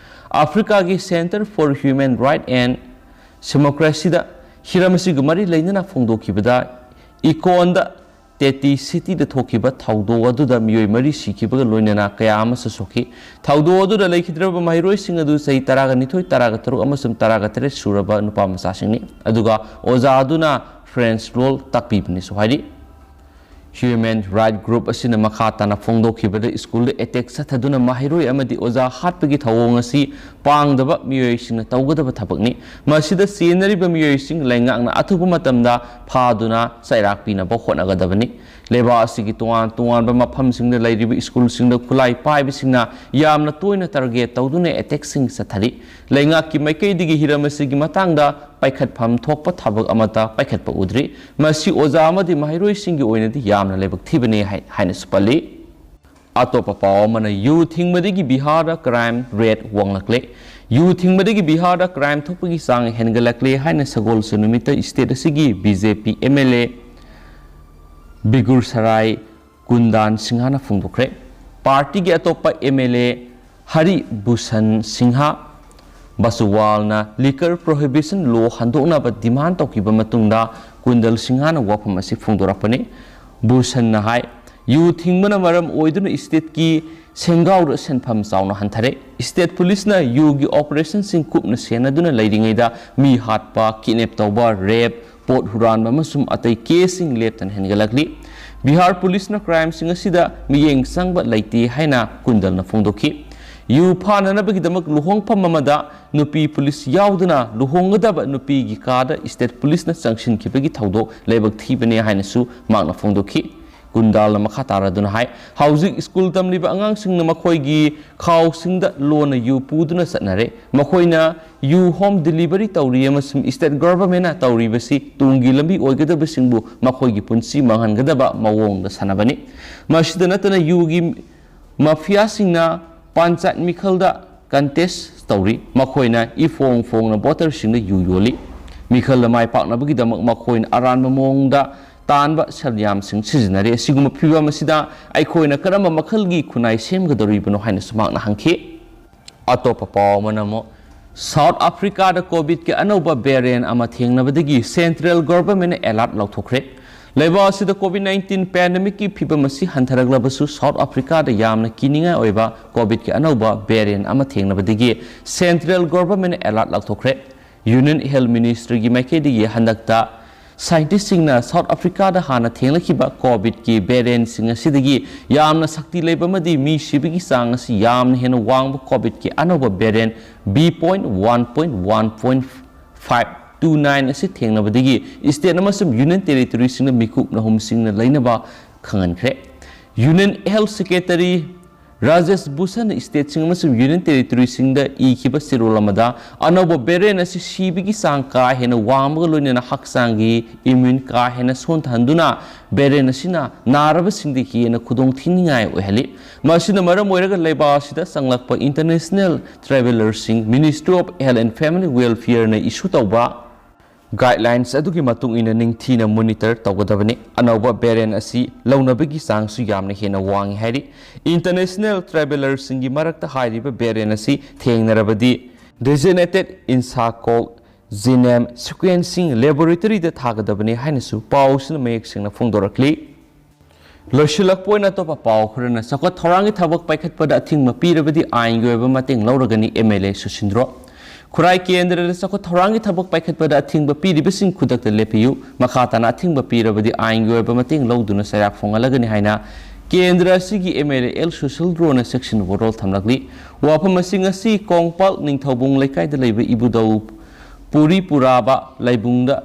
ꯑꯐ꯭ꯔꯤꯀꯥꯒꯤ Centre for Human Right and Democracyꯗ ꯍꯤꯔꯝ ꯑꯁꯤꯒ ꯃꯔꯤ ꯂꯩꯅꯅ ꯐꯣꯡꯗꯣꯛꯈꯤꯕꯗ, ꯏꯀꯣꯟꯗ ꯇꯦꯇꯤ ꯁꯤꯇꯤꯗ ꯊꯣꯛꯈꯤꯕ ꯊꯧꯗꯣꯛ ꯑꯗꯨꯗ ꯃꯤꯑꯣꯏ ꯃꯔꯤ ꯁꯤꯈꯤꯕꯒ ꯂꯣꯏꯅꯅ ꯀꯌꯥ ꯑꯃꯁꯨ ꯁꯣꯛꯈꯤ꯫ ꯊꯧꯗꯣꯛ ꯑꯗꯨꯗ ꯂꯩꯈꯤꯗ꯭ꯔꯕ ꯃꯍꯩꯔꯣꯏꯁꯤꯡ ꯑꯗꯨ ꯆꯍꯤ ꯇꯔꯥꯒ ꯅꯤꯊꯣꯏ, ꯇꯔꯥꯒ ꯇꯔꯨꯛ ꯑꯃꯁꯨꯡ ꯇꯔꯥꯒ ꯇꯔꯦꯠ ꯁꯨꯔꯕ ꯅꯨꯄꯥ ꯃꯆꯥꯁꯤꯡꯅꯤ꯫ ꯑꯗꯨꯒ ꯑꯣꯖꯥ ꯑꯗꯨꯅ ꯐ꯭ꯔꯦꯟꯁ ꯂꯣꯜ ꯇꯥꯛꯄꯤꯕꯅꯤꯁꯨ ꯍꯥꯏꯔꯤ꯫ ꯍ꯭ꯌꯨꯃꯦꯟ ꯔꯥꯏꯠ ꯒ꯭ꯔꯨꯞ ꯑꯁꯤꯅ ꯃꯈꯥ ꯇꯥꯅ ꯐꯣꯡꯗꯣꯛꯈꯤꯕꯗ, ꯁ꯭ꯀꯨꯜꯗ ꯑꯦꯇꯦꯛ ꯆꯠꯊꯗꯨꯅ ꯃꯍꯩꯔꯣꯏ ꯑꯃꯗꯤ ꯑꯣꯖꯥ ꯍꯥꯠꯄꯒꯤ ꯊꯧꯑꯣꯡ ꯑꯁꯤ ꯄꯥꯡꯗꯕ ꯃꯤꯑꯣꯏꯁꯤꯡꯅ ꯇꯧꯒꯗꯕ ꯊꯕꯛꯅꯤ꯫ ꯃꯁꯤꯗ ꯆꯦꯟꯅꯔꯤꯕ ꯃꯤꯑꯣꯏꯁꯤꯡ ꯂꯩꯉꯥꯛꯅ ꯑꯊꯨꯕ ꯃꯇꯝꯗ ꯐꯥꯗꯨꯅ ꯆꯩꯔꯥꯛ ꯄꯤꯅꯕ ꯍꯣꯠꯅꯒꯗꯕꯅꯤ꯫ ꯂꯩꯕꯥꯛ ꯑꯁꯤꯒꯤ ꯇꯣꯉꯥꯟ ꯇꯣꯉꯥꯟꯕ ꯃꯐꯝꯁꯤꯡꯗ ꯂꯩꯔꯤꯕ ꯁ꯭ꯀꯨꯜꯁꯤꯡꯗ ꯈꯨꯠꯂꯥꯏ ꯄꯥꯏꯕꯁꯤꯡꯅ ꯌꯥꯝꯅ ꯇꯣꯏꯅ ꯇꯥꯔꯒꯦꯠ ꯇꯧꯗꯨꯅ ꯑꯦꯇꯦꯛꯁꯤꯡ ꯆꯠꯊꯔꯤ꯫ ꯂꯩꯉꯥꯛꯀꯤ ꯃꯥꯏꯀꯩꯗꯒꯤ ꯍꯤꯔꯝ ꯑꯁꯤꯒꯤ ꯃꯇꯥꯡꯗ ꯄꯥꯏꯈꯠꯐꯝ ꯊꯣꯛꯄ ꯊꯕꯛ ꯑꯃꯠꯇ ꯄꯥꯏꯈꯠꯄ ꯎꯗ꯭ꯔꯤ꯫ ꯃꯁꯤ ꯑꯣꯖꯥ ꯑꯃꯗꯤ ꯃꯍꯩꯔꯣꯏꯁꯤꯡꯒꯤ ꯑꯣꯏꯅꯗꯤ ꯌꯥꯝꯅ ꯂꯥꯏꯕꯛ ꯊꯤꯕꯅꯤ ꯍꯥꯏ-, ꯍꯥꯏꯅꯁꯨ ꯄꯜꯂꯤ꯫ ꯑꯇꯣꯞꯄ ꯄꯥꯎ ꯑꯃꯅ, ꯌꯨ ꯊꯤꯡꯕꯗꯒꯤ ꯕꯤꯍꯥꯔꯗ ꯀ꯭ꯔꯥꯏꯝ ꯔꯦꯠ ꯋꯥꯡꯂꯛꯂꯦ꯫ ꯌꯨ ꯊꯤꯡꯕꯗꯒꯤ ꯕꯤꯍꯥꯔꯗ ꯀ꯭ꯔꯥꯏꯝ ꯊꯣꯛꯄꯒꯤ ꯆꯥꯡ ꯍꯦꯟꯒꯠꯂꯛꯂꯦ ꯍꯥꯏꯅ ꯁꯒꯣꯜꯁꯦꯟ ꯅꯨꯃꯤꯠꯇ ꯁ꯭ꯇꯦꯠ ꯑꯁꯤꯒꯤ B J P M L A Begusarai Kundan ꯁꯤꯡꯍꯅ ꯐꯣꯡꯗꯣꯛꯈ꯭ꯔꯦ꯫ ꯄꯥꯔꯇꯤꯒꯤ ꯑꯇꯣꯞꯄ ꯑꯦꯝ ꯑꯦꯜ ꯑꯦ Harry Bhushan Singh ꯕꯁꯨꯋꯥꯜꯅ liquor prohibition law ꯍꯟꯗꯣꯛꯅꯕ demand ꯇꯧꯈꯤꯕ ꯃꯇꯨꯡꯗ ꯀꯨꯟꯗꯜ ꯁꯤꯡꯍꯅ ꯋꯥꯐꯝ ꯑꯁꯤ ꯐꯣꯡꯗꯣꯔꯛꯄꯅꯤ꯫ ꯚꯨꯁꯟꯅ ꯍꯥꯏ, ꯌꯨ ꯊꯤꯡꯕꯅ ꯃꯔꯝ ꯑꯣꯏꯗꯨꯅ stateꯀꯤ ꯁꯦꯟꯒꯥꯎꯗ ꯁꯦꯟꯐꯝ ꯆꯥꯎꯅ ꯍꯟꯊꯔꯦ꯫ State policeꯅ ꯌꯨꯒꯤ operationꯁꯤꯡ ꯀꯨꯞꯅ ꯁꯦꯟꯅꯗꯨꯅ ꯂꯩꯔꯤꯉꯩꯗ ꯃꯤ ꯍꯥꯠꯄ, kidnap ꯇꯧꯕ, rape, ꯄꯣꯠ ꯍꯨꯔꯥꯟꯕ ꯑꯃꯁꯨꯡ ꯑꯇꯩ caseꯁꯤꯡ ꯂꯦꯞꯇꯅ ꯍꯦꯟꯒꯠꯂꯛꯂꯤ꯫ ꯕꯤꯍꯥꯔ policeꯅ crimeꯁꯤꯡ ꯑꯁꯤꯗ ꯃꯤꯠꯌꯦꯡ ꯆꯪꯕ ꯂꯩꯇꯦ ꯍꯥꯏꯅ ꯀꯨꯟꯗꯜꯅ ꯐꯣꯡꯗꯣꯛꯈꯤ꯫ ꯌꯨ ꯐꯥꯅꯅꯕꯒꯤꯗꯃꯛ ꯂꯨꯍꯣꯡꯐꯝ ꯑꯃꯗ ꯅꯨꯄꯤ police ꯌꯥꯎꯗꯅ ꯂꯨꯍꯣꯡꯒꯗꯕ ꯅꯨꯄꯤꯒꯤ ꯀꯥꯗ state policeꯅ ꯆꯪꯁꯤꯟꯈꯤꯕꯒꯤ ꯊꯧꯗꯣꯛ ꯂꯥꯏꯕꯛ ꯊꯤꯕꯅꯤ ꯍꯥꯏꯅꯁꯨ ꯃꯍꯥꯛꯅ ꯐꯣꯡꯗꯣꯛꯈꯤ꯫ ꯀꯨꯟꯗꯜꯅ ꯃꯈꯥ ꯇꯥꯔꯗꯨꯅ ꯍꯥꯏ, ꯍꯧꯖꯤꯛ school ꯇꯝꯂꯤꯕ ꯑꯉꯥꯡꯁꯤꯡꯅ ꯃꯈꯣꯏꯒꯤ ꯈꯥꯎꯁꯤꯡꯗ ꯂꯣꯟꯅ ꯌꯨ ꯄꯨꯗꯨꯅ ꯆꯠꯅꯔꯦ꯫ ꯃꯈꯣꯏꯅ ꯌꯨ home delivery ꯇꯧꯔꯤ ꯑꯃꯁꯨꯡ state governmentꯅ ꯇꯧꯔꯤꯕꯁꯤ ꯇꯨꯡꯒꯤ ꯂꯝꯕꯤ ꯑꯣꯏꯒꯗꯕꯁꯤꯡꯕꯨ ꯃꯈꯣꯏꯒꯤ ꯄꯨꯟꯁꯤ ꯃꯥꯡꯍꯟꯒꯗꯕ ꯃꯑꯣꯡꯗ ꯁꯥꯟꯅꯕꯅꯤ꯫ ꯃꯁꯤꯗ ꯅꯠꯇꯅ ꯌꯨꯒꯤ mafiaꯁꯤꯡꯅ ꯄꯟꯆꯥꯌꯠ ꯃꯤꯈꯜꯗ contest ꯇꯧꯔꯤ꯫ ꯃꯈꯣꯏꯅ ꯏꯐꯣꯡ ꯐꯣꯡꯅ voterꯁꯤꯡꯗ ꯌꯨ ꯌꯣꯜꯂꯤ꯫ ꯃꯤꯈꯜꯗ ꯃꯥꯏ ꯄꯥꯛꯅꯕꯒꯤꯗꯃꯛ ꯃꯈꯣꯏꯅ ꯑꯔꯥꯟꯕ ꯃꯑꯣꯡꯗ ꯇꯥꯟꯕ ꯁꯦꯜꯌꯥꯝꯁꯤꯡ ꯁꯤꯖꯤꯟꯅꯔꯤ꯫ ꯑꯁꯤꯒꯨꯝꯕ ꯐꯤꯚꯝ ꯑꯁꯤꯗ ꯑꯩꯈꯣꯏꯅ ꯀꯔꯝꯕ ꯃꯈꯜꯒꯤ ꯈꯨꯟꯅꯥꯏ ꯁꯦꯝꯒꯗꯧꯔꯤꯕꯅꯣ ꯍꯥꯏꯅꯁꯨ ꯃꯍꯥꯛꯅ ꯍꯪꯈꯤ꯫ ꯑꯇꯣꯞꯄ ꯄꯥꯎ ꯑꯃꯅ ꯑꯃꯨꯛ, South Africaꯗ COVIDꯀꯤ ꯑꯅꯧꯕ variant ꯑꯃ ꯊꯦꯡꯅꯕꯗꯒꯤ central governmentꯅ alert ꯂꯧꯊꯣꯛꯈ꯭ꯔꯦ꯫ ꯂꯩꯕꯥꯛ ꯑꯁꯤꯗ COVID nineteen pandemicꯀꯤ ꯐꯤꯚꯝ ꯑꯁꯤ ꯍꯟꯊꯔꯛꯂꯕꯁꯨ, South Africaꯗ ꯌꯥꯝꯅ ꯀꯤꯅꯤꯡꯉꯥꯏ ꯑꯣꯏꯕ COVIDꯀꯤ ꯑꯅꯧꯕ variant ꯑꯃ ꯊꯦꯡꯅꯕꯗꯒꯤ central governmentꯅ alert ꯂꯧꯊꯣꯛꯈ꯭ꯔꯦ꯫ Union Health Ministryꯒꯤ ꯃꯥꯏꯀꯩꯗꯒꯤ ꯍꯟꯗꯛꯇ scientistꯁꯤꯡꯅ South Africaꯗ ꯍꯥꯟꯅ ꯊꯦꯡꯂꯛꯈꯤꯕ COVIDꯀꯤ variantꯁꯤꯡ ꯑꯁꯤꯗꯒꯤ ꯌꯥꯝꯅ ꯁꯛꯇꯤ ꯂꯩꯕ ꯑꯃꯗꯤ ꯃꯤ ꯁꯤꯕꯒꯤ ꯆꯥꯡ ꯑꯁꯤ ꯌꯥꯝꯅ ꯍꯦꯟꯅ ꯋꯥꯡꯕ COVIDꯀꯤ ꯑꯅꯧꯕ variant B point one point one point five two nine ꯑꯁꯤ ꯊꯦꯡꯅꯕꯗꯒꯤ state ꯑꯃꯁꯨꯡ union territoryꯁꯤꯡꯅ ꯃꯤꯀꯨꯞ ꯅꯍꯨꯝꯁꯤꯡꯅ ꯂꯩꯅꯕ ꯈꯪꯍꯟꯈ꯭ꯔꯦ꯫ Union Health Secretary ꯔꯥꯖꯦꯁ ꯚꯨꯁꯟꯅ stateꯁꯤꯡ ꯑꯃꯁꯨꯡ union territoryꯁꯤꯡꯗ ꯏꯈꯤꯕ ꯆꯦꯔꯣꯜ ꯑꯃꯗ, ꯑꯅꯧꯕ variant ꯑꯁꯤ ꯁꯤꯕꯒꯤ ꯆꯥꯡ ꯀꯥ ꯍꯦꯟꯅ ꯋꯥꯡꯕꯒ ꯂꯣꯏꯅꯅ ꯍꯛꯆꯥꯡꯒꯤ immune ꯀꯥ ꯍꯦꯟꯅ ꯁꯣꯟꯊꯍꯟꯗꯨꯅ variant ꯑꯁꯤꯅ ꯅꯥꯔꯕꯁꯤꯡꯗ ꯍꯦꯟꯅ ꯈꯨꯗꯣꯡꯊꯤꯅꯤꯡꯉꯥꯏ ꯑꯣꯏꯍꯜꯂꯤ꯫ ꯃꯁꯤꯅ ꯃꯔꯝ ꯑꯣꯏꯔꯒ ꯂꯩꯕꯥꯛ ꯑꯁꯤꯗ ꯆꯪꯂꯛꯄ international travellerꯁꯤꯡ Ministry of Health and Family Welfareꯅ issue ꯇꯧꯕ Guidelines ꯑꯗꯨꯒꯤ ꯃꯇꯨꯡ ꯏꯟꯅ ꯅꯤꯡꯊꯤꯅ monitor ꯇꯧꯒꯗꯕꯅꯤ꯫ ꯑꯅꯧꯕ variant ꯑꯁꯤ ꯂꯧꯅꯕꯒꯤ ꯆꯥꯡꯁꯨ ꯌꯥꯝꯅ ꯍꯦꯟꯅ ꯋꯥꯡꯏ ꯍꯥꯏꯔꯤ꯫ International travellerꯁꯤꯡꯒꯤ ꯃꯔꯛꯇ ꯍꯥꯏꯔꯤꯕ variant ꯑꯁꯤ ꯊꯦꯡꯅꯔꯕꯗꯤ designated INSACOG, GENAMC sequencing laboratoryꯗ ꯊꯥꯒꯗꯕꯅꯤ ꯍꯥꯏꯅꯁꯨ ꯄꯥꯎꯁꯤꯅ ꯃꯌꯦꯛ ꯁꯦꯡꯅ ꯐꯣꯡꯗꯣꯔꯛꯂꯤ꯫ ꯂꯣꯏꯁꯤꯜꯂꯛꯄ ꯑꯣꯏꯅ ꯑꯇꯣꯞꯄ ꯄꯥꯎ ꯈꯔꯅ, ꯆꯥꯎꯈꯠ ꯊꯧꯔꯥꯡꯒꯤ ꯊꯕꯛ ꯄꯥꯏꯈꯠꯄꯗ ꯑꯊꯤꯡꯕ ꯄꯤꯔꯕꯗꯤ ꯑꯥꯏꯟꯒꯤ ꯑꯣꯏꯕ ꯃꯇꯦꯡ ꯂꯧꯔꯒꯅꯤ, MLA ꯁꯨꯁꯤꯟꯗ꯭ꯔꯣ꯫ ꯈꯨꯔꯥꯏ ꯀꯦꯟꯗ꯭ꯔꯗ ꯆꯥꯎꯈꯠ ꯊꯧꯔꯥꯡꯒꯤ ꯊꯕꯛ ꯄꯥꯏꯈꯠꯄꯗ ꯑꯊꯤꯡꯕ ꯄꯤꯔꯤꯕꯁꯤꯡ ꯈꯨꯗꯛꯇ ꯂꯦꯞꯄꯤꯌꯨ, ꯃꯈꯥ ꯇꯥꯅ ꯑꯊꯤꯡꯕ ꯄꯤꯔꯕꯗꯤ ꯑꯥꯏꯟꯒꯤ ꯑꯣꯏꯕ ꯃꯇꯦꯡ ꯂꯧꯗꯨꯅ ꯆꯩꯔꯥꯛ ꯐꯣꯡꯍꯜꯂꯒꯅꯤ ꯍꯥꯏꯅ ꯀꯦꯟꯗ꯭ꯔ ꯑꯁꯤꯒꯤ MLA ꯑꯦꯜ ꯁꯨꯁꯤꯜꯗ꯭ꯔꯣꯅ ꯆꯦꯛꯁꯤꯟꯅ ꯋꯥꯔꯣꯜ ꯊꯝꯂꯛꯂꯤ꯫ ꯋꯥꯐꯝ ꯑꯁꯤ ꯉꯁꯤ ꯀꯣꯡꯄꯥꯜ ꯅꯤꯡꯊꯧꯕꯨꯡ ꯂꯩꯀꯥꯏꯗ ꯂꯩꯕ ꯏꯕꯨꯙꯧ ꯄꯨꯔꯤ ꯄꯨꯔꯥꯕ ꯂꯩꯕꯨꯡꯗ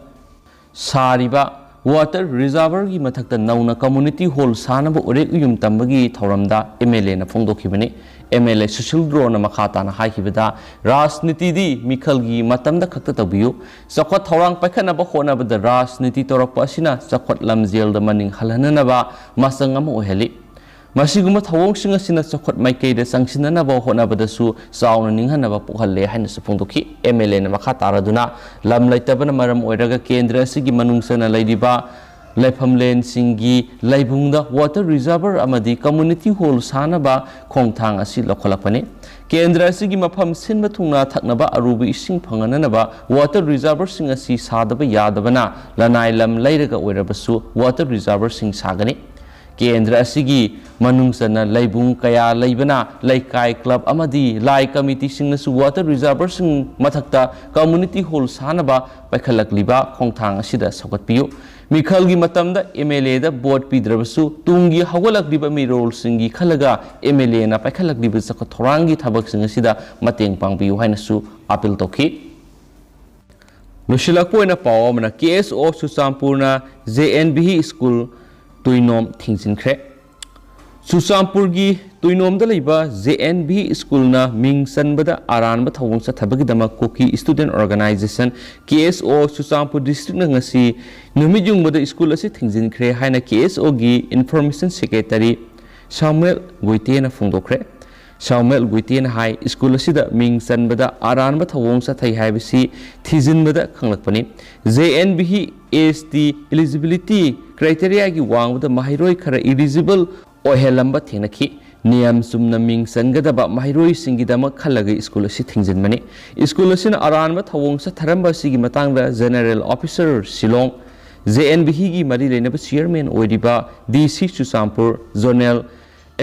ꯁꯥꯔꯤꯕ water reservoirꯒꯤ ꯃꯊꯛꯇ ꯅꯧꯅ community hall ꯁꯥꯅꯕ ꯎꯔꯦꯛ ꯎꯌꯨꯝ ꯇꯝꯕꯒꯤ ꯊꯧꯔꯝꯗ MLAꯅ ꯐꯣꯡꯗꯣꯛꯈꯤꯕꯅꯤ꯫ MLA ꯁꯨꯁꯤꯜꯗ꯭ꯔꯣꯅ ꯃꯈꯥ ꯇꯥꯅ ꯍꯥꯏꯈꯤꯕꯗ, ꯔꯥꯖꯅꯤꯇꯤꯗꯤ ꯃꯤꯈꯜꯒꯤ ꯃꯇꯝꯗ ꯈꯛꯇ ꯇꯧꯕꯤꯌꯨ꯫ ꯆꯥꯎꯈꯠ ꯊꯧꯔꯥꯡ ꯄꯥꯏꯈꯠꯅꯕ ꯍꯣꯠꯅꯕꯗ ꯔꯥꯖꯅꯤꯇꯤ ꯇꯧꯔꯛꯄ ꯑꯁꯤꯅ ꯆꯥꯎꯈꯠ ꯂꯝꯖꯦꯜꯗ ꯃꯅꯤꯡ ꯍꯜꯍꯟꯅꯅꯕ ꯃꯆꯪ ꯑꯃ ꯑꯣꯏꯍꯜꯂꯤ꯫ ꯃꯁꯤꯒꯨꯝꯕ ꯊꯧꯑꯣꯡꯁꯤꯡ ꯑꯁꯤꯅ ꯆꯥꯎꯈꯠ ꯃꯥꯏꯀꯩꯗ ꯆꯪꯁꯤꯟꯅꯅꯕ ꯍꯣꯠꯅꯕꯗꯁꯨ ꯆꯥꯎꯅ ꯅꯤꯡꯍꯟꯅꯕ ꯄꯣꯛꯍꯜꯂꯦ ꯍꯥꯏꯅꯁꯨ ꯐꯣꯡꯗꯣꯛꯈꯤ꯫ MLAꯅ ꯃꯈꯥ ꯇꯥꯔꯗꯨꯅ, ꯂꯝ ꯂꯩꯇꯕꯅ ꯃꯔꯝ ꯑꯣꯏꯔꯒ ꯀꯦꯟꯗ꯭ꯔ ꯑꯁꯤꯒꯤ ꯃꯅꯨꯡ ꯆꯟꯅ ꯂꯩꯔꯤꯕ ꯂꯩꯐꯝꯂꯦꯟꯁꯤꯡꯒꯤ ꯂꯩꯕꯨꯡꯗ water reservoir ꯑꯃꯗꯤ community hall ꯁꯥꯅꯕ ꯈꯣꯡꯊꯥꯡ ꯑꯁꯤ ꯂꯧꯈꯠꯂꯛꯄꯅꯤ꯫ ꯀꯦꯟꯗ꯭ꯔ ꯑꯁꯤꯒꯤ ꯃꯐꯝ ꯁꯤꯟꯕ ꯊꯨꯡꯅ ꯊꯛꯅꯕ ꯑꯔꯨꯕ ꯏꯁꯤꯡ ꯐꯪꯍꯟꯅꯅꯕ water reservoirꯁꯤꯡ ꯑꯁꯤ ꯁꯥꯗꯕ ꯌꯥꯗꯕꯅ, ꯂꯅꯥꯏ ꯂꯝ ꯂꯩꯔꯒ ꯑꯣꯏꯔꯕꯁꯨ water reservoirꯁꯤꯡ ꯁꯥꯒꯅꯤ꯫ ꯀꯦꯟꯗ꯭ꯔ ꯑꯁꯤꯒꯤ ꯃꯅꯨꯡ ꯆꯟꯅ ꯂꯩꯕꯨꯡ ꯀꯌꯥ ꯂꯩꯕꯅ, ꯂꯩꯀꯥꯏ, club ꯑꯃꯗꯤ ꯂꯥꯏ committeeꯁꯤꯡꯅꯁꯨ water reservoirꯁꯤꯡ ꯃꯊꯛꯇ community hall ꯁꯥꯅꯕ ꯄꯥꯏꯈꯠꯂꯛꯂꯤꯕ ꯈꯣꯡꯊꯥꯡ ꯑꯁꯤꯗ ꯁꯧꯒꯠꯄꯤꯌꯨ꯫ ꯃꯤꯈꯜꯒꯤ ꯃꯇꯝꯗ MLAꯗ vote ꯄꯤꯗ꯭ꯔꯕꯁꯨ, ꯇꯨꯡꯒꯤ ꯍꯧꯒꯠꯂꯛꯂꯤꯕ ꯃꯤꯔꯣꯜꯁꯤꯡꯒꯤ ꯈꯜꯂꯒ MLAꯅ ꯄꯥꯏꯈꯠꯂꯛꯂꯤꯕ ꯆꯥꯎꯈꯠ ꯊꯧꯔꯥꯡꯒꯤ ꯊꯕꯛꯁꯤꯡ ꯑꯁꯤꯗ ꯃꯇꯦꯡ ꯄꯥꯡꯕꯤꯌꯨ ꯍꯥꯏꯅꯁꯨ appeal ꯇꯧꯈꯤ꯫ ꯂꯣꯏꯁꯤꯜꯂꯛꯄ ꯑꯣꯏꯅ ꯄꯥꯎ ꯑꯃꯅ, KSO ꯆꯨꯔꯆꯥꯟꯄꯨꯔꯅ JNVH school ꯇꯨꯏꯅꯣꯝ ꯊꯤꯡꯖꯤꯟꯈ꯭ꯔꯦ꯫ ꯆꯨꯔꯆꯥꯟꯄꯨꯔꯒꯤ ꯇꯨꯏꯅꯣꯝꯗ ꯂꯩꯕ JNVH schoolꯅ ꯃꯤꯡ ꯆꯟꯕꯗ ꯑꯔꯥꯟꯕ ꯊꯧꯑꯣꯡ ꯆꯠꯊꯕꯒꯤꯗꯃꯛ Kuki Student Organisation, KSO, Churachandpur districtꯅ ꯉꯁꯤ ꯅꯨꯃꯤꯠ ꯌꯨꯡꯕꯗ school ꯑꯁꯤ ꯊꯤꯡꯖꯤꯟꯈ꯭ꯔꯦ ꯍꯥꯏꯅ KSOꯒꯤ information secretary ꯁꯥꯃꯨꯑꯦꯜ ꯒꯣꯏꯇꯦꯅ ꯐꯣꯡꯗꯣꯛꯈ꯭ꯔꯦ꯫ ꯁꯥꯎꯃꯦꯜ ꯒꯨꯏꯇꯦꯅ ꯍꯥꯏ, ꯁ꯭ꯀꯨꯜ ꯑꯁꯤꯗ ꯃꯤꯡ ꯆꯟꯕꯗ ꯑꯔꯥꯟꯕ ꯊꯧꯑꯣꯡ ꯆꯠꯊꯩ ꯍꯥꯏꯕꯁꯤ ꯊꯤꯖꯤꯟꯕꯗ ꯈꯪꯂꯛꯄꯅꯤ꯫ ꯖꯦ ꯑꯦꯟ ꯚꯤ ꯍꯤ ꯑꯦꯁ ꯇꯤ eligibility criteriaꯒꯤ ꯋꯥꯡꯃꯗ ꯃꯍꯩꯔꯣꯏ ꯈꯔ eligible ꯑꯣꯏꯍꯜꯂꯝꯕ ꯊꯦꯡꯅꯈꯤ꯫ ꯅꯤꯌꯝ ꯆꯨꯝꯅ ꯃꯤꯡ ꯆꯟꯒꯗꯕ ꯃꯍꯩꯔꯣꯏꯁꯤꯡꯒꯤꯗꯃꯛ ꯈꯜꯂꯒ ꯁ꯭ꯀꯨꯜ ꯑꯁꯤ ꯊꯤꯡꯖꯤꯟꯕꯅꯤ꯫ ꯁ꯭ꯀꯨꯜ ꯑꯁꯤꯅ ꯑꯔꯥꯟꯕ ꯊꯧꯑꯣꯡ ꯆꯠꯊꯔꯝꯕ ꯑꯁꯤꯒꯤ ꯃꯇꯥꯡꯗ General Officer Shillong, J N V ꯍꯤꯒꯤ ꯃꯔꯤ ꯂꯩꯅꯕ chairman ꯑꯣꯏꯔꯤꯕ ꯗꯤ ꯁꯤ ꯆꯨꯔꯆꯥꯟꯄꯨꯔ, Zonal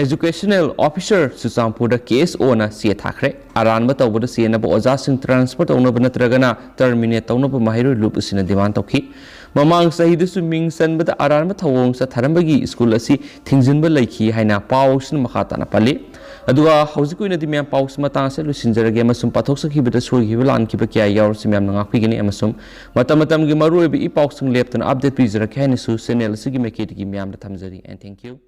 Educational Officer ꯆꯨꯔꯆꯥꯟꯄꯨꯔꯗ ꯀꯦ ꯑꯦꯁ ꯑꯣꯅ ꯆꯦ ꯊꯥꯈ꯭ꯔꯦ꯫ ꯑꯔꯥꯟꯕ ꯇꯧꯕꯗ ꯆꯦꯟꯅꯕ ꯑꯣꯖꯥꯁꯤꯡ transfer ꯇꯧꯅꯕ ꯅꯠꯇ꯭ꯔꯒꯅ terminate ꯇꯧꯅꯕ ꯃꯍꯩꯔꯣꯏ ꯂꯨꯞ ꯑꯁꯤꯅ demand ꯇꯧꯈꯤ꯫ ꯃꯃꯥꯡ ꯆꯍꯤꯗꯁꯨ ꯃꯤꯡ ꯆꯟꯕꯗ ꯑꯔꯥꯟꯕ ꯊꯧꯑꯣꯡ ꯆꯠꯊꯔꯝꯕꯒꯤ ꯁ꯭ꯀꯨꯜ ꯑꯁꯤ ꯊꯤꯡꯖꯤꯟꯕ ꯂꯩꯈꯤ ꯍꯥꯏꯅ ꯄꯥꯎꯁꯤꯅ ꯃꯈꯥ ꯇꯥꯅ ꯄꯜꯂꯤ꯫ ꯑꯗꯨꯒ ꯍꯧꯖꯤꯛꯀꯤ ꯑꯣꯏꯅꯗꯤ ꯃꯌꯥꯝ ꯄꯥꯎꯁꯤ ꯃꯇꯥꯡ ꯑꯁꯤꯗ ꯂꯣꯏꯁꯤꯟꯖꯔꯒꯦ, ꯑꯃꯁꯨꯡ ꯄꯥꯊꯣꯛꯆꯈꯤꯕꯗ ꯁꯣꯏꯈꯤꯕ ꯂꯥꯟꯈꯤꯕ ꯀꯌꯥ ꯌꯥꯎꯔꯁꯨ ꯃꯌꯥꯝꯅ ꯉꯥꯛꯄꯤꯒꯅꯤ, ꯑꯃꯁꯨꯡ ꯃꯇꯝ ꯃꯇꯝꯒꯤ ꯃꯔꯨꯑꯣꯏꯕ ꯏ ꯄꯥꯎꯁꯤꯡ ꯂꯦꯞꯇꯅ update ꯄꯤꯖꯔꯛꯀꯦ ꯍꯥꯏꯅꯁꯨ channel ꯑꯁꯤꯒꯤ ꯃꯥꯏꯀꯩꯗꯒꯤ ꯃꯌꯥꯝꯗ ꯊꯝꯖꯔꯤ꯫ And thank you꯫